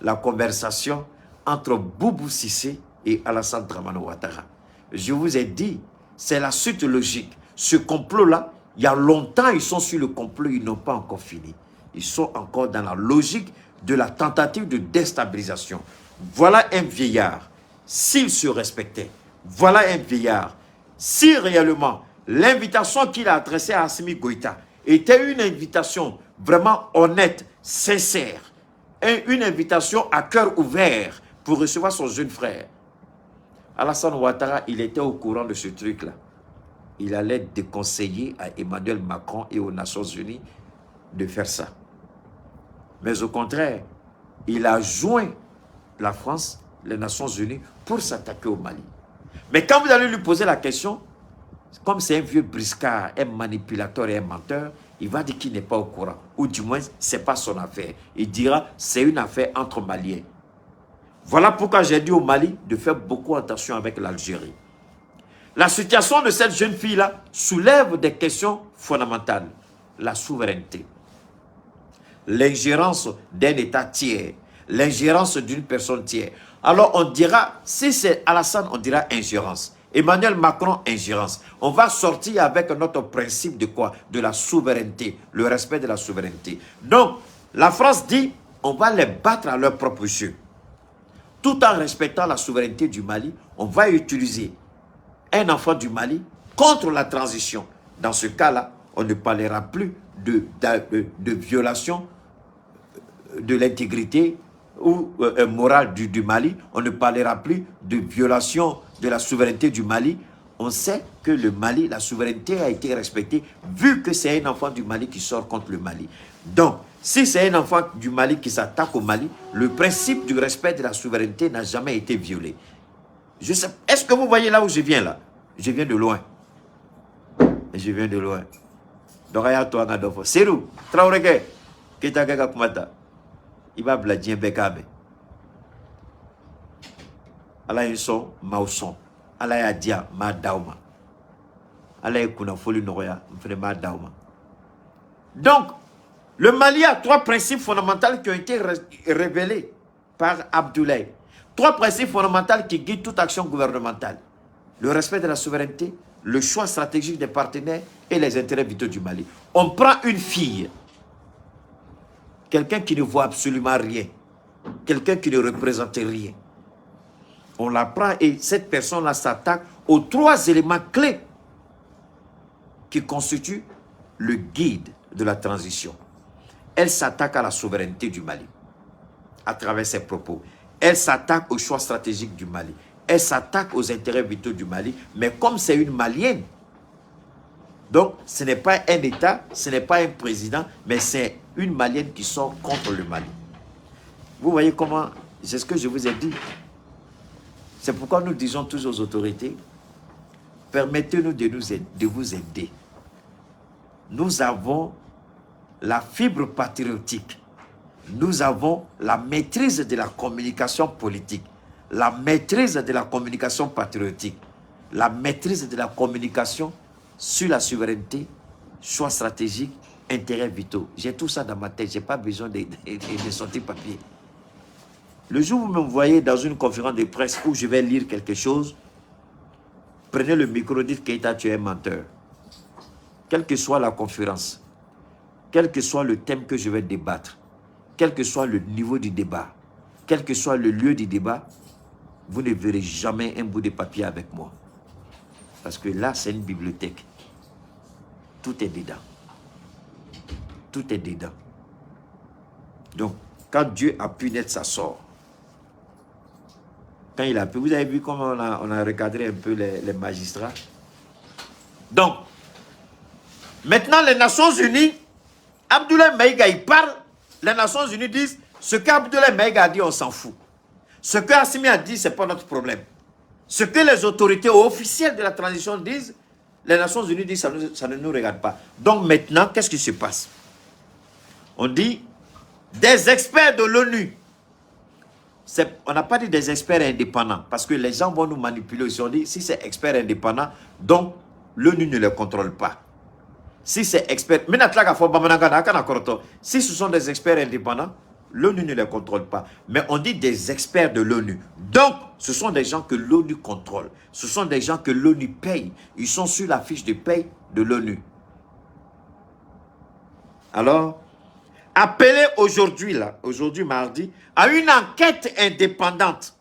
La conversation entre Boubou Cissé et Alassane Dramane Ouattara. Je vous ai dit, c'est la suite logique. Ce complot-là, il y a longtemps, ils sont sur le complot, ils n'ont pas encore fini. Ils sont encore dans la logique de la tentative de déstabilisation. Voilà un vieillard, s'il se respectait, voilà un vieillard, si réellement l'invitation qu'il a adressée à Assimi Goïta était une invitation vraiment honnête, sincère, une invitation à cœur ouvert pour recevoir son jeune frère. Alassane Ouattara, il était au courant de ce truc-là. Il allait déconseiller à Emmanuel Macron et aux Nations Unies de faire ça. Mais au contraire, il a joint la France, les Nations Unies, pour s'attaquer au Mali. Mais quand vous allez lui poser la question, comme c'est un vieux briscard, un manipulateur et un menteur, il va dire qu'il n'est pas au courant. Ou du moins, ce n'est pas son affaire. Il dira, c'est une affaire entre Maliens. Voilà pourquoi j'ai dit au Mali de faire beaucoup attention avec l'Algérie. La situation de cette jeune fille-là soulève des questions fondamentales. La souveraineté, l'ingérence d'un État tiers, l'ingérence d'une personne tiers. Alors on dira, si c'est Alassane, on dira ingérence. Emmanuel Macron, ingérence. On va sortir avec notre principe de quoi? De la souveraineté, le respect de la souveraineté. Donc, la France dit, on va les battre à leur propre jeu. Tout en respectant la souveraineté du Mali, on va utiliser un enfant du Mali contre la transition. Dans ce cas-là, on ne parlera plus de violation de l'intégrité ou morale du Mali. On ne parlera plus de violation de la souveraineté du Mali. On sait que le Mali, la souveraineté a été respectée vu que c'est un enfant du Mali qui sort contre le Mali. Donc, si c'est un enfant du Mali qui s'attaque au Mali, le principe du respect de la souveraineté n'a jamais été violé. Je sais, est-ce que vous voyez là où je viens là? Je viens de loin. Je viens de loin. Donc, a y'a to an ka dɔ fɔ. Seydou Traoré kɛ, Keita kɛ ka kuma ta. I b'a bila diɲɛ bɛɛ k'a mɛn. Ala ye n sɔn, n m'aw sɔn. Ala y'a di yan, n m'a d'aw ma. Ala ye kunnafoli nɔgɔya, n fana m'a d'aw ma. Donc, le Mali a trois principes fondamentaux qui ont été révélés par Abdoulaye. Trois principes fondamentaux qui guident toute action gouvernementale. Le respect de la souveraineté, le choix stratégique des partenaires et les intérêts vitaux du Mali. On prend une fille, quelqu'un qui ne voit absolument rien, quelqu'un qui ne représente rien. On la prend et cette personne-là s'attaque aux trois éléments clés qui constituent le guide de la transition. Elle s'attaque à la souveraineté du Mali à travers ses propos. Elle s'attaque au choix stratégique du Mali. Elle s'attaque aux intérêts vitaux du Mali. Mais comme c'est une Malienne, donc ce n'est pas un État, ce n'est pas un président, mais c'est une Malienne qui sort contre le Mali. Vous voyez comment, c'est ce que je vous ai dit. C'est pourquoi nous disons toujours aux autorités, permettez-nous de vous aider. Nous avons la fibre patriotique. Nous avons la maîtrise de la communication politique, la maîtrise de la communication patriotique, la maîtrise de la communication sur la souveraineté, choix stratégique, intérêts vitaux. J'ai tout ça dans ma tête, je n'ai pas besoin de sortir papier. Le jour où vous me voyez dans une conférence de presse où je vais lire quelque chose, prenez le micro, dites Keita, tu es un menteur. Quelle que soit la conférence, quel que soit le thème que je vais débattre, quel que soit le niveau du débat, quel que soit le lieu du débat, vous ne verrez jamais un bout de papier avec moi. Parce que là, c'est une bibliothèque. Tout est dedans. Tout est dedans. Donc, quand Dieu a pu naître, ça sort. Quand il a pu, vous avez vu comment on a recadré un peu les magistrats. Donc, maintenant, les Nations Unies, Abdoulaye Maïga, il parle, les Nations Unies disent, ce qu'Abdoulaye Maïga a dit, on s'en fout. Ce que Assimi a dit, ce n'est pas notre problème. Ce que les autorités officielles de la transition disent, les Nations Unies disent, ça ne nous regarde pas. Donc maintenant, qu'est-ce qui se passe? On dit, des experts de l'ONU. On n'a pas dit des experts indépendants, parce que les gens vont nous manipuler aussi. On dit, si c'est expert indépendant, donc l'ONU ne les contrôle pas. Si c'est expert, si ce sont des experts indépendants, l'ONU ne les contrôle pas. Mais on dit des experts de l'ONU. Donc, ce sont des gens que l'ONU contrôle. Ce sont des gens que l'ONU paye. Ils sont sur la fiche de paye de l'ONU. Alors, appelez aujourd'hui, là, aujourd'hui mardi, à une enquête indépendante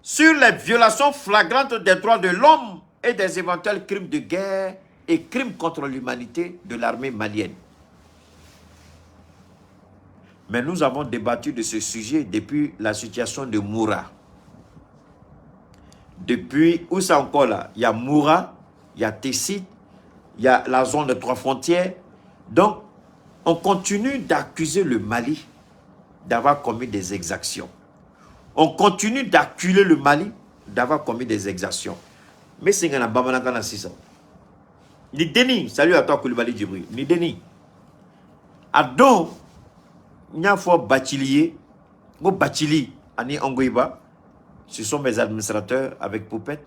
sur les violations flagrantes des droits de l'homme et des éventuels crimes de guerre et crimes contre l'humanité de l'armée malienne. Mais nous avons débattu de ce sujet depuis la situation de Moura. Depuis, où c'est encore là? Il y a Moura, il y a Tessit, il y a la zone de trois frontières. Donc, on continue d'accuser le Mali d'avoir commis des exactions. On continue d'acculer le Mali d'avoir commis des exactions. Mais c'est un bamanankan sisan. Ni Denis, salut à toi Koulibaly Djibril. Ni Denis. A don, n y'a fɔ Bacili ye, n ko Bacili ani Ongoiba, ce sont mes administrateurs avec Poupette.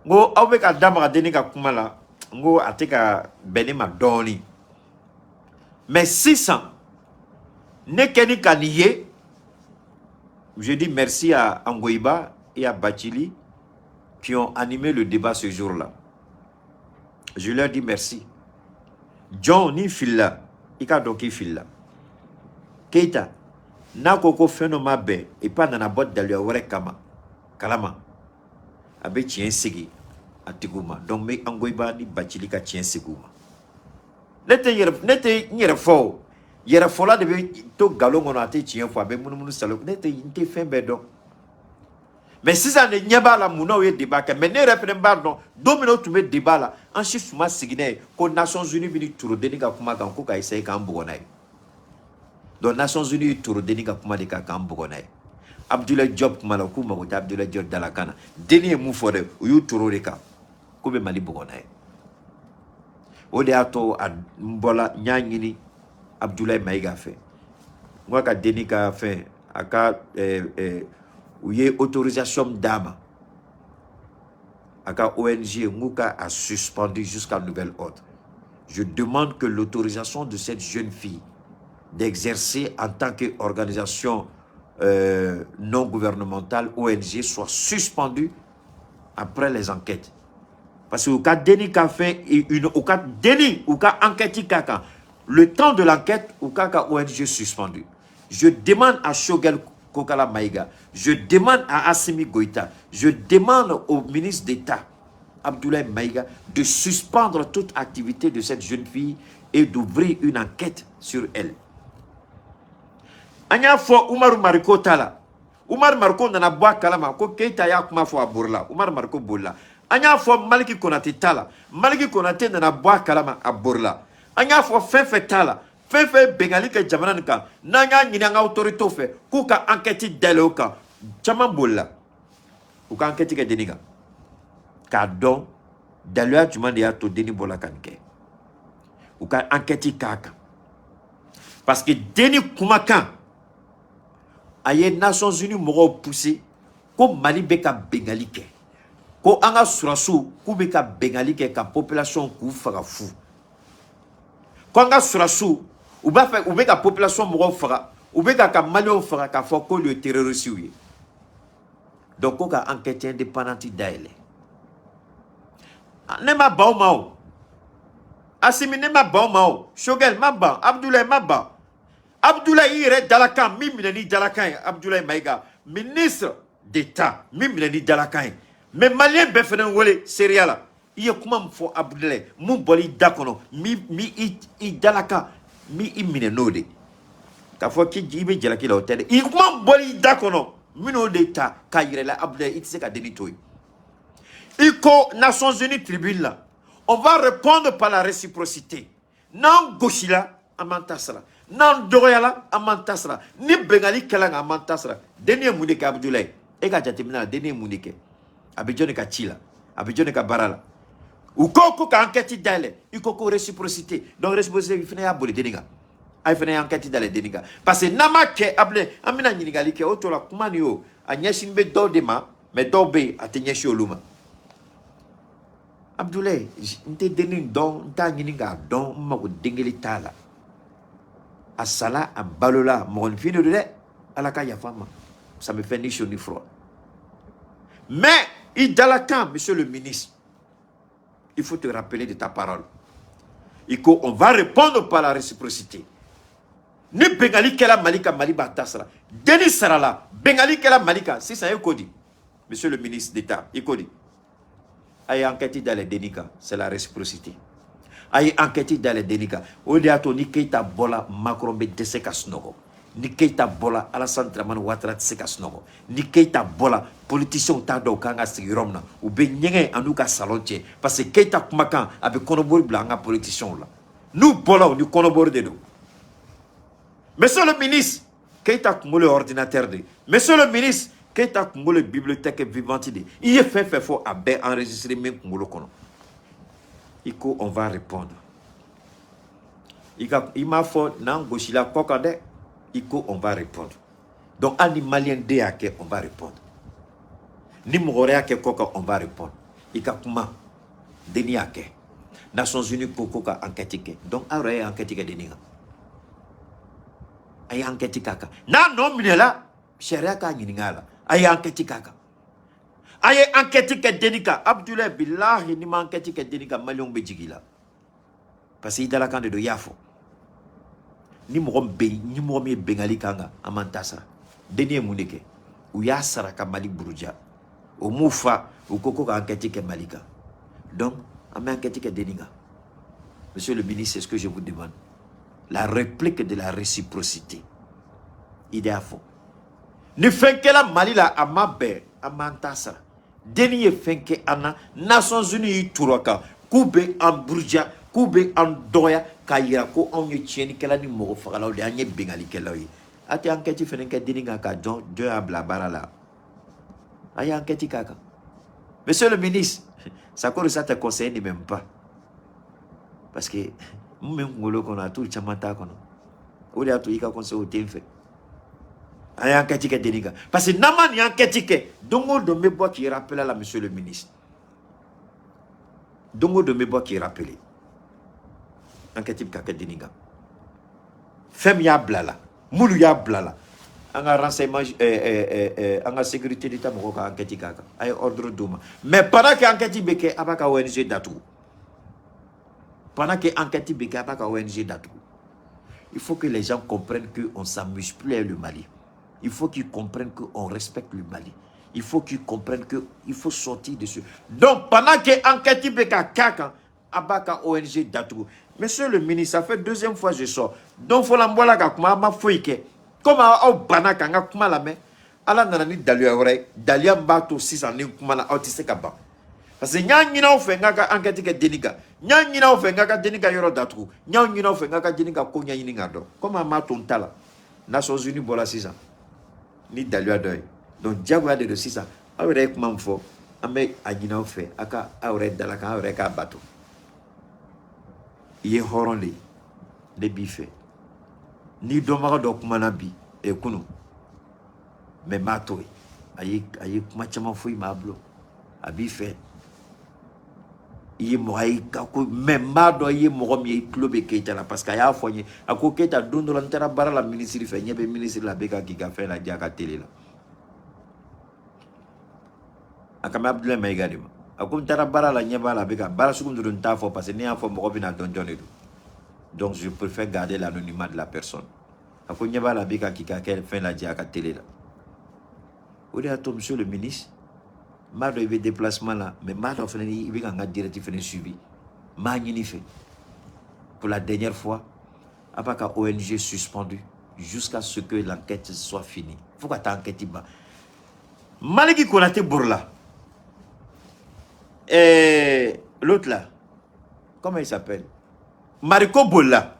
N ko aw bɛ ka da maga denni ka kuma la, n ko a tɛ ka bɛn ne ma dɔɔni. Mais sisan, ne kɛni ka nin ye, je dis merci à Angoïba et à Bachili qui ont animé le débat ce jour-là. Je leur dis merci. John ni filila, i k'a dɔn k'i filila. Keita, n'a ko ko fɛn dɔ ma bɛn, et puis a nana bɔ daluya wɛrɛ kama, kalama, a bɛ tiɲɛ segin a tigiw ma. Donc n bɛ Angoïba ni Bachili ka tiɲɛ segin u ma. Ne tɛ n yɛrɛ, ne tɛ n yɛrɛ fɔ o. Yɛrɛfɔla de bɛ to nkalon kɔnɔ, a tɛ tiɲɛ fɔ, a bɛ munumunu salo. Ne tɛ, n tɛ fɛn bɛɛ dɔn. Mais sisan de ɲɛ b'a la munna u ye débat kɛ. Mais ne yɛrɛ fɛnɛ b'a dɔn, don min na u tun bɛ débat la, an si tun ma sigi n'a ye ko Nations Unies bɛ ni torodenni ka kuma kan ko ka essayer k'an bugɔ n'a ye. Donc Nations Unies ye torodenni ka kuma de kan k'an bugɔ n'a ye. Abdoulaye Diop kuma la, k'u mago tɛ Abdoulaye Diop dalakan na. Denni ye mun fɔ dɛ, u y'u toro de kan k'u bɛ Mali bugɔ n'a ye. O de y'a to a n bɔla, n y'a ɲini Abdoulaye Maïga fɛ, n ko a ka denni ka fɛn, a ka u ye autorisation d'a ma, a ka ONG, n k'u ka a suspendu jusqu'à nouvel ordre. Je demande que l'autorisation de cette jeune fille d'exercer en tant qu'organisation non gouvernementale ONG soit suspendue après les enquêtes. Parce que u ka denni ka fɛn une, u ka denni, u ka enquête ka kan, le temps de l'enquête, u k'a ka ONG suspendu. Je demande à Choguel Kokala Maïga, je demande à Assimi Goïta, je demande au ministre d'État Abdoulaye Maïga de suspendre toute activité de cette jeune fille et d'ouvrir une enquête sur elle. An y'a fɔ Umaru Mariko ta la, Umaru Mariko nana bɔ a kalama ko Keita y'a kuma fɔ, a borila, Umaru Mariko bolila. An y'a fɔ Maliki Konate ta la, Maliki Konate nana bɔ a kalama, a borila. An y'a fɔ fɛn fɛn t'a la, fɛn fɛn ye bengali kɛ jamana nin kan, n'an y'a ɲini an ka autorité fɛ k'u ka enquête dayɛlɛ o kan, caman bolila. U ka enquête kɛ denni kan k'a dɔn daluya jumɛn de y'a to denni bɔla ka nin kɛ. U ka enquête k'a kan, parce que denni kumakan a ye Nations Unies mɔgɔw poussé ko Mali bɛ ka bengali kɛ, ko an ka surasiw k'u bɛ ka bengali kɛ ka population k'u faga fu, ko an ka surasiw u b'a fɛ u bɛ ka population mɔgɔw faga, u bɛ ka maliyɛnw faga k'a fɔ k'olu ye terroriste ye. Donc ko ka enquête indépendante dayɛlɛ. Ne ma ban o ma o. Asimi, ne ma ban o ma o. Choguel ma ban, Abdoulaye ma ban. Abdoulaye, i yɛrɛ dalakan min minɛ ni dalakan ye, Abdoulaye Maïga, ministre d'État, min minɛ ni dalakan ye, mais maliyɛn bɛɛ fɛnɛ wele seereya la, i ye kuma min fɔ Abdoulaye, mun bɔra i da kɔnɔ, mi i dalakan min i minɛ n'o de k'a fɔ k'i bɛ jalaki la, o tɛ dɛ. I kuma min bɔra i da kɔnɔ, n bɛn'o de ta k'a yɛrɛ la. Abdoulaye, i tɛ se ka denni to yen. I ko Nations Unies tribune la, on va répondre par la réciprocité. N'an gosila, an b'an ta sara. N'an dɔgɔyala, an b'an ta sara. Ni bengali kɛla an b'an ta sara. Denni ye mun de kɛ? Abdoulaye, e ka jateminɛ la, denni ye mun de kɛ? A bɛ jɔnni ka ci la? A bɛ jɔnni ka baara la? U ko ko ka enquête dayɛlɛ, i ko ko réciprocité. Donc réciprocité fana y'a boli denni kan, a fana ye enquête dayɛlɛ denni kan, parce que n'an m'a kɛ, Abdoulaye, an bɛna ɲininkali kɛ o tɔ la. Kuma nin o, a ɲɛsin bɛ dɔw de ma, mais dɔw bɛ yen, a tɛ ɲɛsin olu ma. Abdoulaye, n tɛ denni dɔn, n t'a ɲini k'a dɔn, n mago den kelen t'a la. A sala, a balola, mɔgɔninfin de don dɛ. Ala ka yafa n ma, ça me fait ni chaud ni froid. Mais i dalakan, monsieur le ministre, il faut te rappeler de ta parole. I ko on va répondre par la réciprocité. Ni bengali kɛla Mali kan, Mali b'a ta sara. Denni sarala, bengali kɛla Mali kan, sisan e ko di? Monsieur le ministre d'État, i ko di? A ye enquête dayɛlɛ denni kan, c'est la réciprocité. A ye enquête dayɛlɛ denni kan. O de y'a to ni Keita bɔla, Macron bɛ dɛsɛ ka sunɔgɔ. Ni Keita bɔra, Alassane Dramane Ouattara tɛ se ka sunɔgɔ. Ni Keita bɔra, politiciens t'a dɔn u kan ka sigi yɔrɔ min na. U bɛ ɲɛgɛn an'u ka salon cɛ, parce que Keita kumakan a bɛ kɔnɔbori bila an ka politiciens la. N'u bɔra, u ni kɔnɔbori de don. Monsieur le ministre, Keita kunkolo ye ordinateur de ye. Monsieur le ministre, Keita kunkolo ye bibliothèque vivante de ye. I ye fɛn fɛn fɔ, a bɛɛ enregistré min kunkolo kɔnɔ. I ko on va répondre. I ka i m'a fɔ n'an gosila kɔ kan dɛ. I ko on va répondre. Donc hali ni malien den y'a kɛ, on va répondre. Ni mɔgɔ wɛrɛ y'a kɛ kɔ kan, on va répondre. I ka kuma, denni y'a kɛ. Nations Unies ko ko ka enquête kɛ. Donc aw yɛrɛ ye enquête kɛ denni kan. A ye enquête k'a kan. N'a nɔ minɛla, sariya k'a ɲininka a la. A ye enquête k'a kan. A ye enquête kɛ denni kan. Abdoulaye, bilahi, ni ma enquête kɛ denni kan, maliyɛnw bɛ jigin i la. Parce que i dalakan de don, i y'a fɔ. Ni mɔgɔ min bɛ ni mɔgɔ min ye bengali kan kan, an m'an ta sara. Denni ye mun de kɛ? U y'a sara ka Mali buruja. O m'u fa, u ko ko ka enquête kɛ Mali kan. Donc an bɛ enquête kɛ denni kan. Monsieur le ministre, c'est ce que je vous demande. La réplique de la réciprocité. I de y'a fɔ. Ni fɛn kɛla Mali la, a ma bɛn, an m'an ta sara. Denni ye fɛn kɛ an na, Nations Unies y'i turu a kan k'u bɛ an buruja, k'u bɛ an dɔgɔya, k'a yira ko anw ye tiɲɛnikɛla ni mɔgɔ fagalaw de ye, an ye bengalikɛlaw ye. A tɛ enquête fɛnɛ kɛ denni kan k'a dɔn jɔn y'a bila baara la. A ye enquête k'a kan. Monsieur le ministre, Sakoro, ça tes conseillers ne m'aiment pas. Parce que mun bɛ n kunkolo kɔnɔ, a t'u caman t'a kɔnɔ. O de y'a to i ka conseil o tɛ n fɛ. An ye enquête kɛ denni kan. Parce que n'an ma nin enquête kɛ, don o don n bɛ bɔ k'i rappeler la, monsieur le ministre. Don o don n bɛ bɔ k'i rappeler. Enquête bɛ ka kɛ denni kan. Fɛn min y'a bila la, minnu y'a bila la, an ka renseignement, an ka sécurité d'État mɔgɔw ka enquête k'a kan. A ye ordre d'u ma. Mais pendant que enquête bɛ kɛ, a b'a ka ONG datugu. Pendant que enquête bɛ kɛ, a b'a ka ONG datugu. Il faut que les gens comprennent qu'on ne s'amuse plus avec le Mali. Il faut qu'ils comprennent qu'on respecte le Mali. Il faut qu'ils comprennent qu'il faut sortir de ce. Donc, pendant que enquête bɛ ka k'a kan, a b'a ka ONG datugu. Monsieur le ministre, ça fait deuxième fois que je sors. Donc, fɔlɔ n bɔra ka kuma, an ma foyi kɛ. Comme aw banna k'an ka kuma lamɛn, Ala nana ni daluya wɛrɛ ye. Daluya min b'a to sisan ni n kumana, aw tɛ se ka ban. Parce que n y'a ɲini aw fɛ n k'a ka enquête kɛ denni kan. N y'a ɲini aw fɛ n k'a ka denni ka yɔrɔ datugu. N y'a ɲini aw fɛ n k'a ka denni ka ko ɲɛɲini k'a dɔn. Comme an m'a to n ta la, Nations Unies bɔra sisan ni daluya dɔ ye. Donc diyagoya de don sisan. Aw yɛrɛ ye kuma min fɔ, an bɛ a ɲini aw fɛ, aw ka aw yɛrɛ dalakan, aw yɛrɛ k'a bato. I ye hɔrɔn de ye, ne b'i fɛ. N'i dɔnbaga dɔ kumana bi, kunun, mais n b'a to yen. A ye kuma caman fɔ i ma, a bolo. A b'i fɛ. I ye mɔgɔ ye ka ko, mais n b'a dɔn i ye mɔgɔ min ye, i tulo bɛ Keyita la, parce que a y'a fɔ n ye. A ko Keyita, don dɔ la n taara baara la minisiri fɛ, ɲɛ bɛ minisiri la, a bɛ ka k'i ka fɛn lajɛ a ka télé la. A kan bɛ Abdoulaye Mayiga de ma. A ko n taara baara la, ɲɛ b'a la, a bɛ ka baara sugu min don, n t'a fɔ, parce que ne y'a fɔ, mɔgɔ bɛna dɔn jɔn de don. Donc je préfère garder l'anonymat de la personne. A ko ɲɛ b'a la, a bɛ ka k'i ka kɛ fɛn lajɛ a ka télé la. O de y'a to, monsieur le ministre, n b'a dɔn i bɛ déplacement la, mais n b'a dɔn fana i bɛ ka n ka direct fana suivi. N b'a ɲini fɛ. Pour la dernière fois, a b'a ka ONG suspendu jusqu'à ce que l'enquête soit finie. Fo ka taa enquête ban. Maliki Konate Bourla. Et l'autre là, comment il s'appelle? Mariko Bola.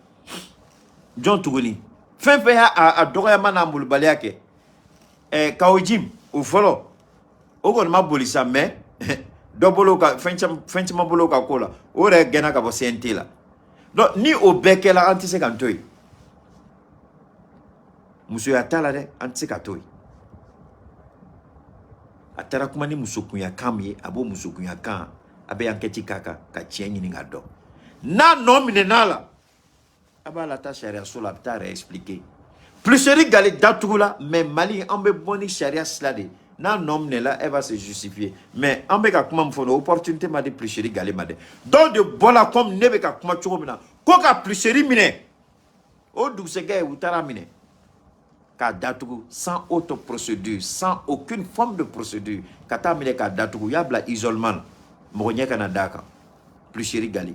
John tuguni. Fɛn fɛn y'a a dɔgɔyama n'a molobaliya kɛ. Kawo Jim, o fɔlɔ, o kɔni ma boli sa, mais dɔ bolo ka fɛn caman bolo ka ko la, o yɛrɛ gɛnna ka bɔ CNT la. Donc ni o bɛɛ kɛla, an tɛ se k'an to yen. Musoya t'a la dɛ, an tɛ se ka to yen. A taara kuma ni musokunya kan min ye, a b'o musokunya kan, a bɛ enquête k'a kan ka tiɲɛ ɲini k'a dɔn. N'a nɔ minɛn'a la, a b'a la taa sariyaso la, a bɛ taa yɛrɛ expliquer. Pluseri gale datugu la, mais Mali, an bɛ bɔ ni sariya sira de ye. N'a nɔ minɛla, elle va se justifier. Mais an bɛ ka kuma min fɔ nin, opportunité ma di Pluseri gale ma dɛ. Dɔw de bɔla comme ne bɛ ka kuma cogo min na, ko ka Pluseri minɛ. O dugusɛkɛ, u taara minɛ k'a datugu sans autre procédure, sans aucune forme de procédure, ka taa minɛ k'a datugu. U y'a bila isolement la, mɔgɔ ɲɛ kana d'a kan. Pluseri gale,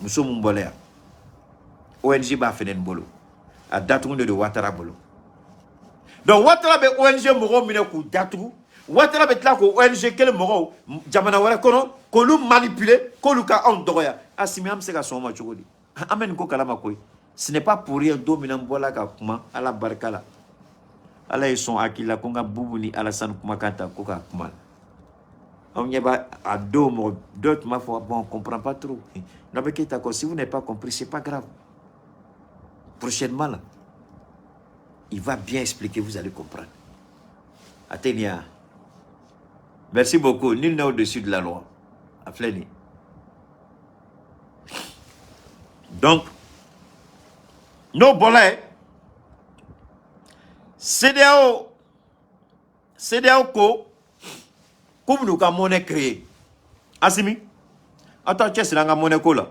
muso mun bɔla yan, ONG b'a fɛnɛ bolo, a datugu de don Ouattara bolo. Donc Ouattara bɛ ONG mɔgɔw minɛ k'u datugu. Ouattara bɛ tila k'o ONG kelen mɔgɔw jamana wɛrɛ kɔnɔ k'olu manipuler, k'olu ka anw dɔgɔya. Asimi, an bɛ se ka sɔn o ma cogo di? An bɛ nin ko kalama koyi. Ce n'est pas pour rien, don min na n bɔla ka kuma, Ala barika la, Ala ye sɔn hakili la ko n ka Bubu ni Alassane kumakan ta ko k'a kuma. Aw ɲɛ b'a a don, mɔgɔ dɔw tun b'a fɔ: bon, on comprend pas trop. N'a bɛ Keyita kɔ, si vous n'avez pas compris, c'est pas grave. Prochainement là, il va bien expliquer, vous allez comprendre. Athénia, merci beaucoup. Nul n'est au-dessus de la loi. A filɛ nin ye. Donc n'o bɔra yen, CEDEAO, CEDEAO ko k'u bɛn'u ka monnaie créer. Asimi, aw t'aw cɛsiri an ka monnaie ko la,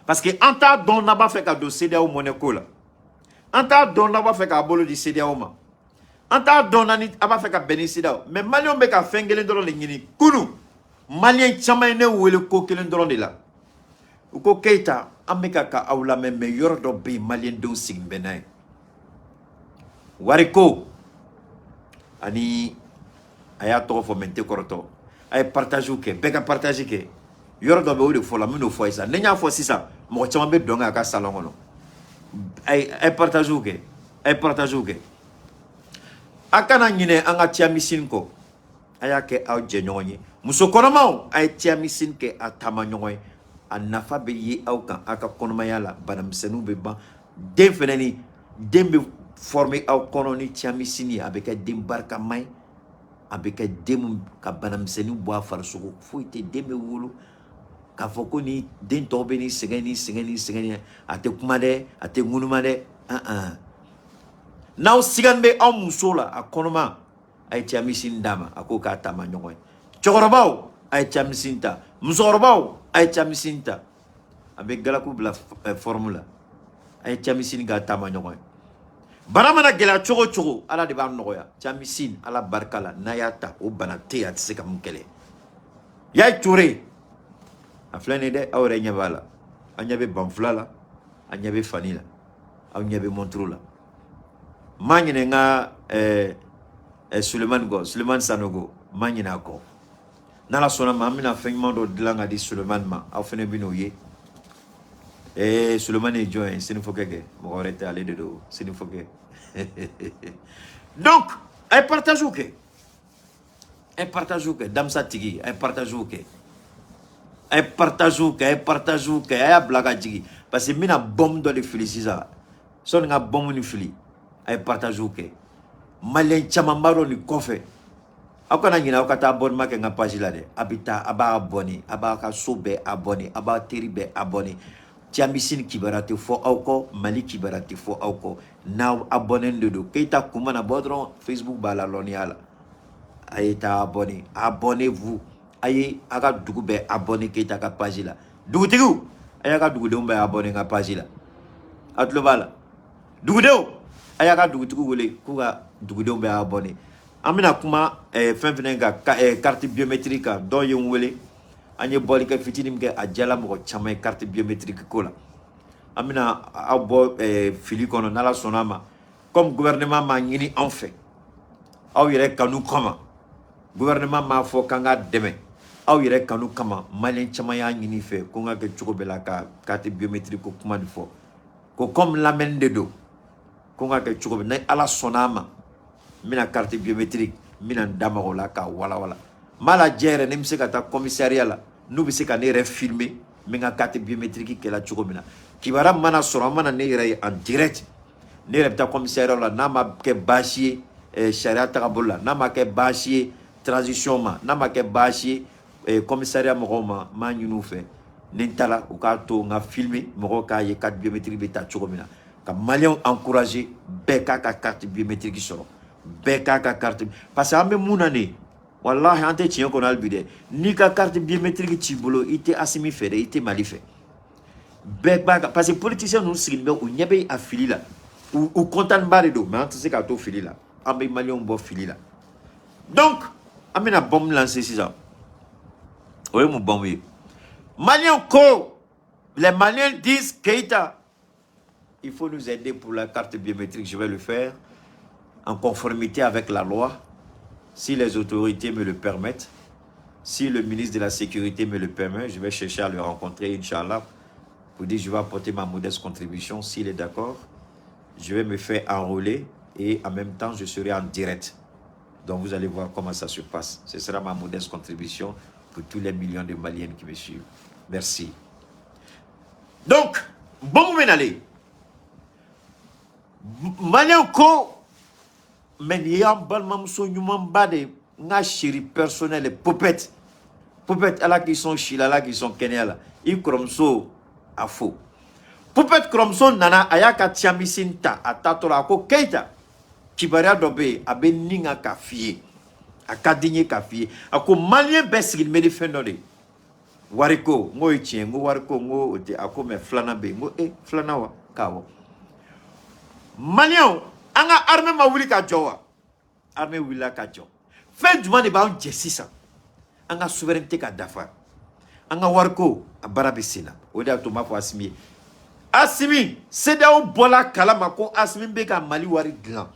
parce que an t'a dɔn n'a b'a fɛ ka don CEDEAO monnaie ko la, an t'a dɔn n'a b'a fɛ k'a bolo di CEDEAO ma, an t'a dɔn na ni a b'a fɛ ka bɛn ni CEDEAO. Mais maliyɛnw bɛ ka fɛn kelen dɔrɔn de ɲini. Kunun, maliyɛn caman ye ne wele ko kelen dɔrɔn de la. U ko: Keyita, an bɛ ka aw lamɛn, mais yɔrɔ dɔ bɛ yen, maliyɛn denw sigin bɛ n'a ye, wariko ani a y'a tɔgɔ fɔ, mais n tɛ kɔrɔtɔ. A ye partage kɛ, bɛɛ ka partage kɛ. Yɔrɔ dɔ bɛ, o de fɔ la, n bɛn'o fɔ ye sisan. Ni n y'a fɔ sisan, mɔgɔ caman bɛ dɔn kɛ a ka salon kɔnɔ. A ye partage kɛ, a ye partage kɛ. A kana ɲinɛ an ka Tiamisine kɔ. A y'a kɛ aw jɛɲɔgɔn ye. Muso kɔnɔmaw, a ye Tiamisine kɛ a taama ɲɔgɔn ye. A nafa bɛ ye aw kan, aw ka kɔnɔmaya la, banamisɛnninw bɛ ban. Den fɛnɛ, ni den bɛ former aw kɔnɔ ni Tiamisine ye, a bɛ kɛ den barikama ye, a bɛ kɛ den mun ka banamisɛnninw bɔ a farisogo, foyi tɛ. Den bɛ wolo k'a fɔ ko ni den tɔw bɛ ni sɛgɛn ni sɛgɛn ni sɛgɛn, a tɛ kuma dɛ, a tɛ ŋunuma dɛ. N'aw sigan bɛ aw muso la, a kɔnɔma, a ye Tiamisine d'a ma, a k'o k'a taama ɲɔgɔn ye. Cɛkɔrɔbaw, a ye Tiamisine ta. Musokɔrɔbaw, a ye Tiamisine ta. A bɛ galaku bila forme la. A ye Tiamisine k'a taama ɲɔgɔn ye. Bana mana gɛlɛya cogo o cogo, Ala de b'a nɔgɔya. Tiamisine, Ala barika la, n'a y'a ta, o bana tɛ yen a tɛ se ka mun kɛlɛ. Yayi Ture, a filɛ nin ye dɛ. Aw yɛrɛ ɲɛ b'a la, aw ɲɛ bɛ banfula la, aw ɲɛ bɛ fani la, aw ɲɛ bɛ montre la. N m'a ɲinɛ n ka Sulemani kɔ, Sulemani Sanogo, n m'a ɲinɛ a kɔ. N'Ala sɔnna ma, an bɛna fɛn ɲuman dɔ dilan ka di Sulemani ma, aw fɛnɛ bɛ n'o ye. Sulemani ye jɔn ye? Senifɔkɛ kɛ, mɔgɔ wɛrɛ tɛ, ale de don, Senifɔkɛ. Donc a ye partage kɛ, a ye partage kɛ. Damisa tigi, a ye partage kɛ, a ye partage kɛ, a ye partage kɛ. A y'a bila ka jigin, parce que n bɛna bombe dɔ de fili sisan. Sɔnni n ka bombe ni fili, a ye partage kɛ. Maliyɛn caman b'a dɔn nin kɔfɛ. Aw kana ɲinɛ aw ka taa abonnement kɛ n ka page la dɛ. A bɛ taa, a b'a abonné, a b'a ka so bɛɛ abonné, a b'a teri bɛɛ abonné. Tiamisine kibaruya tɛ fɔ aw kɔ, Mali kibaruya tɛ fɔ aw kɔ n'aw abonné de don. Keyita kun mana bɔ dɔrɔn, Facebook b'a la lɔnniya la. A ye taa abonné, abonnez-vous. A ye a ka dugu bɛɛ abonné Keyita ka page la. Dugutigiw, a y'a ka dugudenw bɛɛ abonné n ka page la. A tulo b'a la, dugudenw, a y'a ka dugutigiw wele k'u ka dugudenw bɛɛ abonné. An bɛna kuma fɛn fɛnɛ kan, carte biométrique kan. Dɔw ye n wele, an ye bɔli kɛ fitinin min kɛ, a diyala mɔgɔ caman ye carte biométrique ko la. An bɛna aw bɔ fili kɔnɔ, n'Ala sɔnna a ma. Comme gouvernement m'a ɲini anw fɛ, aw yɛrɛ kanu kama, gouvernement m'a fɔ k'an ka dɛmɛ, aw yɛrɛ kanu kama, maliyɛn caman y'a ɲini fɛ ko n ka kɛ cogo bɛɛ la ka carte biométrique ko kuma nin fɔ, ko comme lamɛnni de don, ko n ka kɛ cogo bɛɛ. Ni Ala sɔnna a ma, n bɛna carte biométrique, n bɛna n da maga o la k'a walawala. N b'a lajɛ yɛrɛ ni n bɛ se ka taa commissariat la, n'u bɛ se ka ne yɛrɛ filmer, n bɛ n ka carte biométrique kɛla cogo min na. Kibaruya mana sɔrɔ, an mana ne yɛrɛ ye en direct, ne yɛrɛ bɛ taa commissariat la. N'a ma kɛ baasi ye sariya tagabolo la, n'a ma kɛ baasi ye transition ma, n'a ma kɛ baasi ye commissariat mɔgɔw ma, n b'a ɲini u fɛ, ni n taara, u k'a to n ka filmer, mɔgɔw k'a ye carte biométrique bɛ ta cogo min na, ka maliyɛnw encourager, bɛɛ k'a ka carte biométrique sɔrɔ, bɛɛ k'a ka carte. Parce que an bɛ mun na nin, walahi, an tɛ tiɲɛ kɔnɔ hali bi dɛ. N'i ka carte biométrique t'i bolo, i tɛ Asimi fɛ dɛ, i tɛ Mali fɛ. Bɛɛ b'a ka, parce que politiciens ninnu sigilen bɛ, u ɲɛ bɛ a fili la, u content ba de don. Mais an tɛ se k'a to fili la, an bɛ maliyɛnw bɔ fili la. Donc an bɛna bombe lancer sisan. O ye mun bombe ye? Maliyɛnw ko, les Maliens disent: Keïta, il faut nous aider pour la carte biométrique. Je vais le faire. En conformité avec la loi, si les autorités me le permettent, si le ministre de la Sécurité me le permet, je vais chercher à le rencontrer, Inch'Allah, pour dire que je vais apporter ma modeste contribution. S'il est d'accord, je vais me faire enrôler et en même temps, je serai en direct. Donc, vous allez voir comment ça se passe. Ce sera ma modeste contribution pour tous les millions de Maliennes qui me suivent. Merci. Donc, bon, aller. Malien ko, mais nin y'an balimamuso ɲumanba de, n ka chérie personnel, Popette. Popette, Ala k'i sɔn si la, Ala k'i sɔn kɛnɛya la. I kɔrɔmuso a fo. Popette kɔrɔmuso nana, a y'a ka tiyamisini ta, a taatɔ la, a ko Keyita, kibaruya dɔ bɛ yen, a bɛ nin kan k'a f'i ye. A ka di n ye k'a f'i ye. A ko Malien bɛɛ sigilen bɛ ni fɛn dɔ de ye. Wariko, n k'o ye tiɲɛ, n ko wariko, n ko o tɛ, a ko mais filanan bɛ yen, n ko e filanan wa? K'awɔ. Malienw, an ka armée ma wuli ka jɔ wa? Armée wulila ka jɔ. Fɛn jumɛn de b'an jɛ sisan? An ka souveraineté ka dafa. An ka wariko, a baara bɛ sen na. O de y'a to n b'a fɔ Asimi ye. Asimi, CEDEAO bɔla kalama ko Asimi bɛ ka Mali wari dilan.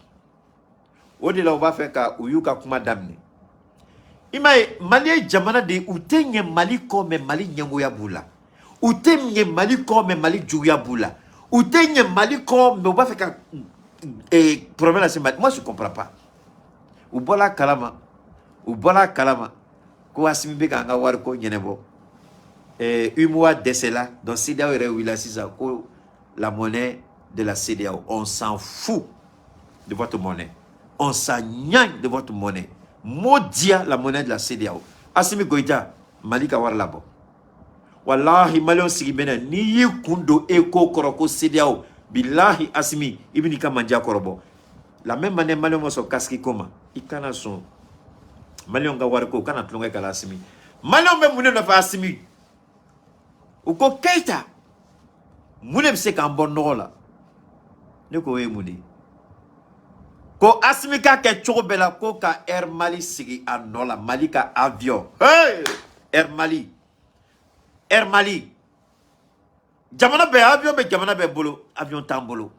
O de la u b'a fɛ ka u y'u ka kuma daminɛ. I m'a ye, Mali ye jamana de ye, u tɛ ɲɛ Mali kɔ, mais Mali ɲɛngoya b'u la. U tɛ ɲɛ Mali kɔ, mais Mali juguya b'u la. U tɛ ɲɛ Mali kɔ, mais u b'a fɛ ka problème lase Mali. Moi, je comprends pas. U bɔla kalama, u bɔla kalama ko Asimi bɛ k'an ka wariko ɲɛnabɔ. UEMOA dɛsɛla, donc CEDEAO yɛrɛ wulila sisan ko la monnaie de la CEDEAO. On s'en fout de votre monnaie. On s'en gnangne de votre monnaie. Maudia la monnaie de la CEDEAO. Assimi Goïta, Mali ka wari labɔ. Wallahi, Malien sigi bɛ na n'i y'i kun don e ko kɔrɔ ko CEDEAO, bilahi Assimi, i bɛ n'i ka manja kɔrɔbɔ. La même manière, Malien ma sɔn casque ko ma. I kana sɔn Malien ka wari ko kana tulonkɛ k'a la Assimi. Malien bɛ mun de nɔfɛ Assimi? U ko Keyita, mun de bɛ se k'an bɔ nɔgɔ la? Ne ko o ye mun de ye? Ko Asimi k'a kɛ cogo bɛɛ la ko ka Air Mali sigi a nɔ la, Mali ka avion. Hey! Air Mali. Air Mali. Jamana bɛɛ avion bɛ jamana bɛɛ bolo, avion t'an bolo.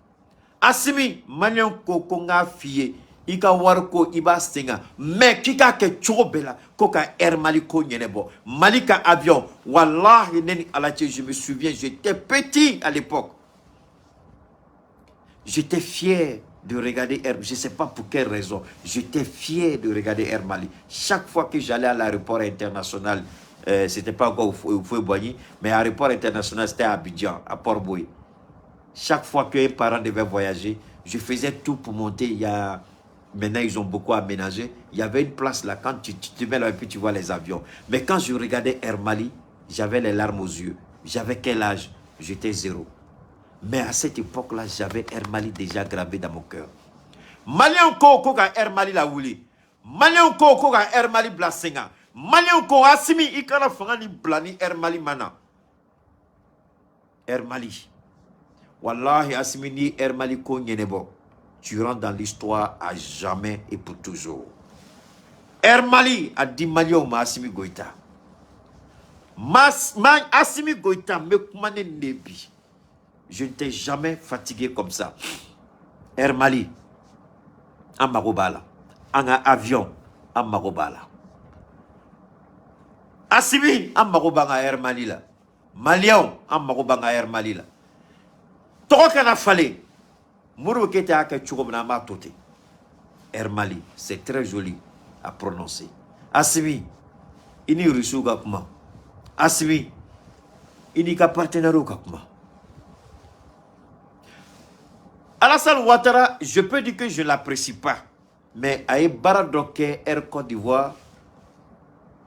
Asimi, Malien ko ko n k'a f'i ye, i ka wari ko i b'a sen kan, mais k'i k'a kɛ cogo bɛɛ la ko ka Air Mali ko ɲɛnabɔ. Mali ka avion, wallahi ne ni Ala cɛ, je me souviens, j'étais petit à l'époque. J'étais fier de regarder Air, je ne sais pas pour quelle raison, j'étais fier de regarder Air Mali. Chaque fois que j'allais à l'aéroport international, c'était pas encore Houphouët-Boigny, mais à l'aéroport international, c'était à Abidjan, à Port-Bouët. Chaque fois qu'un parent devait voyager, je faisais tout pour monter. Il y a, maintenant, ils ont beaucoup aménagé. Il y avait une place là, quand tu te mets là et puis tu vois les avions. Mais quand je regardais Air Mali, j'avais les larmes aux yeux. J'avais quel âge? J'étais zéro. Mais à cette époque-là, j'avais Air Mali déjà gravé dans mon cœur. Malien ko ko ka Air Mali la wuli. Malien ko ko ka Air Mali bila sen kan. Malien ko Asimi i kana fanga ni bila ni Air Mali mana. Air Mali. Wallahi Asimi ni Air Mali ko ɲɛnabɔ. Tu rentres dans l'histoire à jamais et pour toujours. Air Mali a di Malienw ma Asimi Goïta. Ma Asimi Goïta n bɛ kuma ne nin de bi. Je ne t'ai jamais fatigué comme ça. Air Mali, an mago b'a la. An ka avion, an mago b'a la. Asimi, an mago b'an ka Air Mali la. Malienw, an mago b'an ka Air Mali la. Tɔgɔ kana falen. Modibo Keyita y'a kɛ cogo min na, an b'a to ten. Air Mali, c'est très joli à prononcer. Asimi, i ni Russiw ka kuma. Asimi, i n'i ka partenaires ka kuma. Alassane Ouattara, je peux dire que je ne l'apprécie pas. Mais a ye baara dɔ kɛ Air Côte d'Ivoire,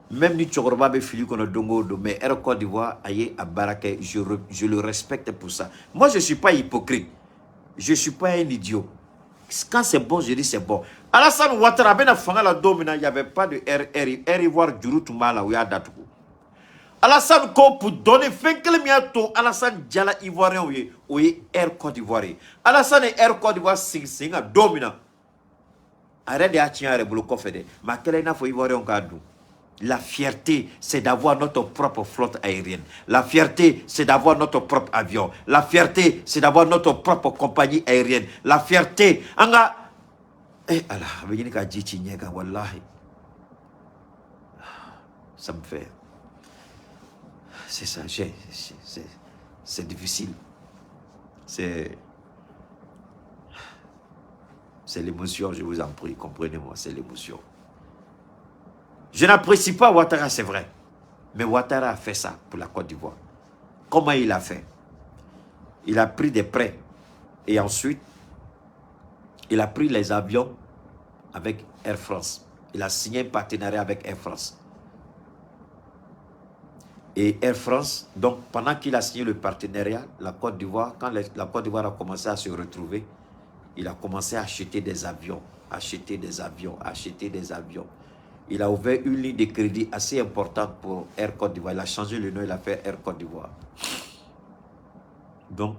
même ni cɛkɔrɔba bɛ fili kɔnɔ don o don, mais Air Côte d'Ivoire a ye a baara kɛ, je le respecte pour ça. Moi, je ne suis pas hypocrite. Je ne suis pas un idiot. Quand c'est bon, je dis c'est bon. Alassane Ouattara a bɛna fanga la don min na, il n'y avait pas de Air Ivoire juru tun b'a la, u y'a datugu. Alassane ko pour donner fɛn kelen min y'a to Alassane jala Ivoirien ye, o ye Air Côte d'Ivoire ye. Alassane ye Air Côte d'Ivoire sigi sen kan don min na, a yɛrɛ de y'a tiɲɛ a yɛrɛ bolo kɔfɛ dɛ, mais a kɛra i n'a fɔ Ivoirien k'a dun. La fierté, c'est d'avoir notre propre flotte aérienne. La fierté, c'est d'avoir notre propre avion. La fierté, c'est d'avoir notre propre compagnie aérienne. La fierté, an ka Eh Ala, a bɛ ɲini ka ji ci ɲɛ kan, walahi. Ça me fait, c'est ça, c'est difficile. C'est l'émotion, je vous en prie, comprenez-moi, c'est l'émotion. Je n'apprécie pas Ouattara, c'est vrai. Mais Ouattara a fait ça pour la Côte d'Ivoire. Comment il a fait? Il a pris des prêts. Et ensuite, il a pris les avions avec Air France. Il a signé un partenariat avec Air France. Et Air France, donc pendant qu'il a signé le partenariat, la Côte d'Ivoire, quand la Côte d'Ivoire a commencé à se retrouver, il a commencé à acheter des avions, acheter des avions, acheter des avions. Il a ouvert une ligne de crédit assez importante pour Air Côte d'Ivoire. Il a changé le nom, il a fait Air Côte d'Ivoire. Donc,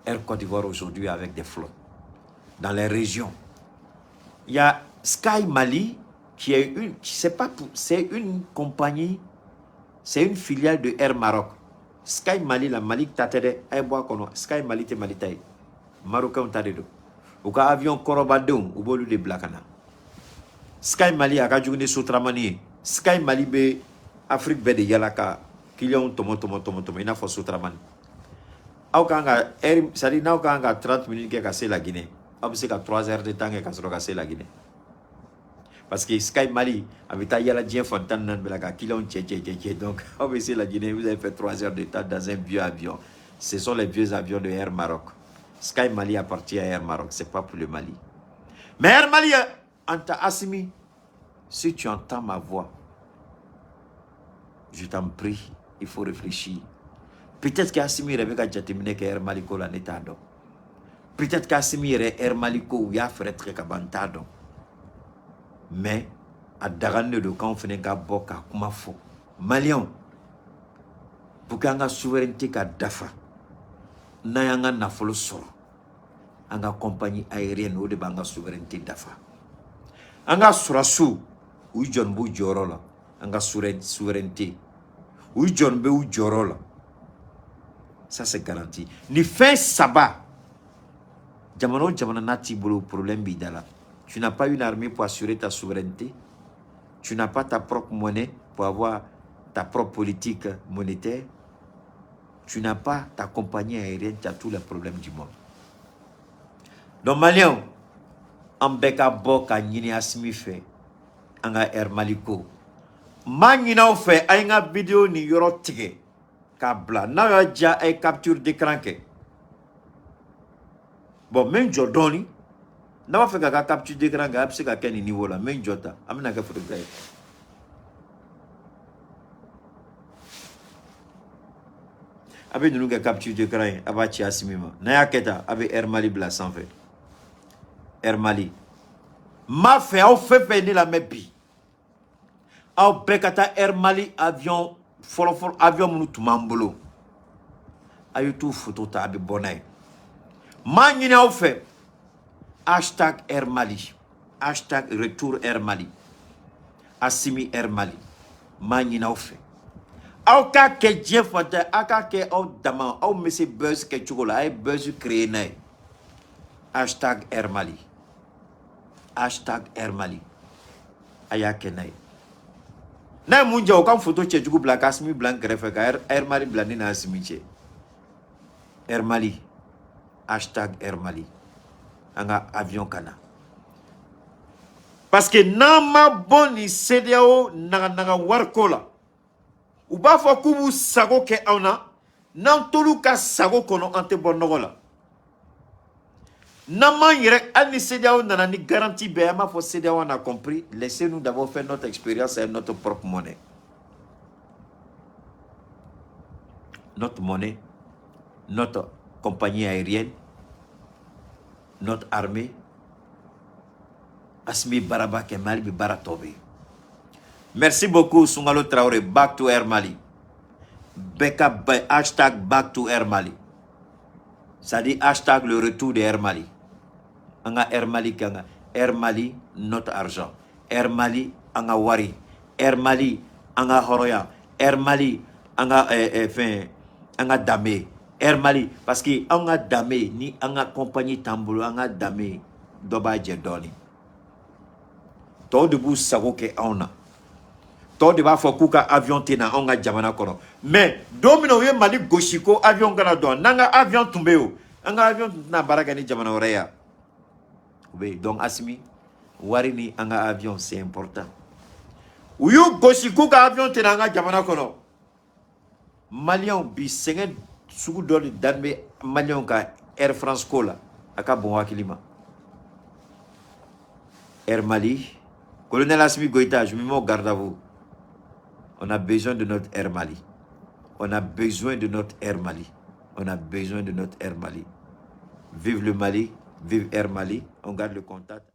Air Côte d'Ivoire aujourd'hui avec des flottes dans les régions. Il y a Sky Mali qui est une, c'est pas, c'est une compagnie, c'est une filiale de Air Maroc. Sky Mali, la Mali ta tɛ dɛ, a ye bɔ a kɔnɔ. Sky Mali tɛ Mali ta ye. Marocain ta de don. U ka avion kɔrɔbadenw, u b'olu de bila ka na. Sky Mali a ka jugu ni Sotrama ye. Sky Mali bɛ Afrique bɛɛ de yala ka clients tɔmɔ tɔmɔ tɔmɔ tɔmɔ i n'a fɔ Sotrama. Aw kan ka heure, c'est à dire n'aw kan ka 30 minutes kɛ ka se la Guinée, aw bɛ se ka 3 heures de temps kɛ ka sɔrɔ ka se la Guinée. Parce que Sky Mali a bɛ taa yala diɲɛ fan 14 bɛɛ la ka clients cɛ cɛ cɛ cɛ. Donc aw bɛ se la Guinée, vous avez fait 3 heures de temps dans un vieux avion. Ce sont les vieux avions de Air Maroc. Sky Mali appartient à Air Maroc, c'est pas pour le Mali. Mais Air Mali, Anta Assimi, si tu entends ma voix, je t'en prie, il faut réfléchir. Peut-être qu'Assimi yɛrɛ bɛ ka jateminɛ kɛ Air Mali ko la, ne t'a dɔn. Peut-être qu'Assimi yɛrɛ Air Mali ko u y'a fɛɛrɛ tigɛ ka ban, n t'a dɔn. Mais a daganen de don k'anw fana ka bɔ ka kuma fɔ. Maliyɛnw, pour que an ka souveraineté ka dafa, n'an y'an ka nafolo sɔrɔ, an ka compagnie aérienne, o de b'an ka souveraineté dafa. An ka sɔrɔdasiw, u jɔni b'u jɔyɔrɔ la, an ka souveraineté, u jɔni bɛ u jɔyɔrɔ la. Ça, c'est garanti. Ni fɛn saba, jamana o jamana n'a t'i bolo, problème b'i da la. Tu n'as pas une armée pour assurer ta souveraineté, tu n'as pas ta propre monnaie pour avoir ta propre politique monétaire, tu n'as pas ta compagnie aérienne, tu as tous les problèmes du monde. Donc Maliens, an bɛɛ ka bɔ ka ɲini Asimi fɛ an ka Air Mali ko. N b'a ɲini aw fɛ, a ye n ka vidéo nin yɔrɔ tigɛ k'a bila. N'aw y'a diya, a ye capture d'écran kɛ. Bon, n bɛ n jɔ dɔɔni. N'a b'a fɛ k'a ka capture d'écran kɛ, a bɛ se ka kɛ nin niveau la. N bɛ n jɔ ta, an bɛna kɛ photographe ye. A bɛ ninnu kɛ capture d'écran ye, a b'a ci Asimi ma. N'a y'a kɛ tan, a bɛ Air Mali bila sanfɛ. Air Mali. N b'a fɛ aw fɛn fɛn ye ne lamɛn bi, aw bɛɛ ka taa Air Mali avion fɔlɔ fɔlɔ, avion minnu tun b'an bolo, a ye t'u photo ta, a bɛ bɔ n'a ye. N b'a ɲini aw fɛ, hashtag Air Mali, hashtag retour Air Mali, Assimi Air Mali. N b'a ɲini aw fɛ, aw k'a kɛ diɲɛ fan tɛ, aw k'a kɛ aw dama, aw bɛ se buzz kɛ cogo la, a ye buzz créer n'a ye. Hashtag Air Mali, hashtag Air Mali, a y'a kɛ n'a ye. N'a ye mun jɛ, o ka photo cɛjugu bila ka Asimi bila n kɛrɛfɛ, ka Air Mali bila ne n'a Asimi cɛ. Air Mali, hashtag Air Mali, an ka avion ka na. Parce que n'an ma bɔ nin CEDEAO naganaga wariko la, u b'a fɔ k'u b'u sago kɛ anw na. N'an t'olu ka sago kɔnɔ, an tɛ bɔ nɔgɔ la. N'an m'an yɛrɛ, hali ni CEDEAO nana ni garantie bɛɛ ye, an b'a fɔ CEDEAO, on a compris, laissez-nous d'abord faire notre expérience avec notre propre monnaie. Notre monnaie, notre compagnie aérienne, notre armée. Asimi baaraba kɛ, Mali bɛ baara tɔ bɛ yen. Merci beaucoup Sungalo Traoré, back to Air Mali. Bɛɛ ka hashtag back to Air Mali. C'est-à-dire hashtag le retour de Air Mali. An ka Air Mali kan ka Air Mali, notre argent. Air Mali, an ka wari. Air Mali, an ka hɔrɔnya. Air Mali, an ka fɛn, an ka danbe. Air Mali, parce que an ka danbe ni an ka compagnie t'an bolo, an ka danbe dɔ b'a jɛ dɔɔni. Tɔw de b'u sago kɛ anw na. Tɔw de b'a fɔ k'u ka avion tɛ na anw ka jamana kɔnɔ. Mais don min na u ye Mali gosi ko avion kana don, n'an ka avion tun bɛ yen o, an ka avion tun tɛna baara kɛ ni jamana wɛrɛ ye yan. U bɛ yen. Donc Assimi, wari ni an ka avion, c'est important. U y'u gosi k'u ka avion tɛ na an ka jamana kɔnɔ. Maliyɛnw bi, sɛgɛn sugu dɔ de dalen bɛ maliyɛnw ka Air France ko la, a ka bon hakili ma. Air Mali, colonel Assimi Goïta, je me mets au garde à vous. On a besoin de notre Air Mali. On a besoin de notre Air Mali. On a besoin de notre Air Mali. Vive le Mali, vive Air Mali. On garde le contact.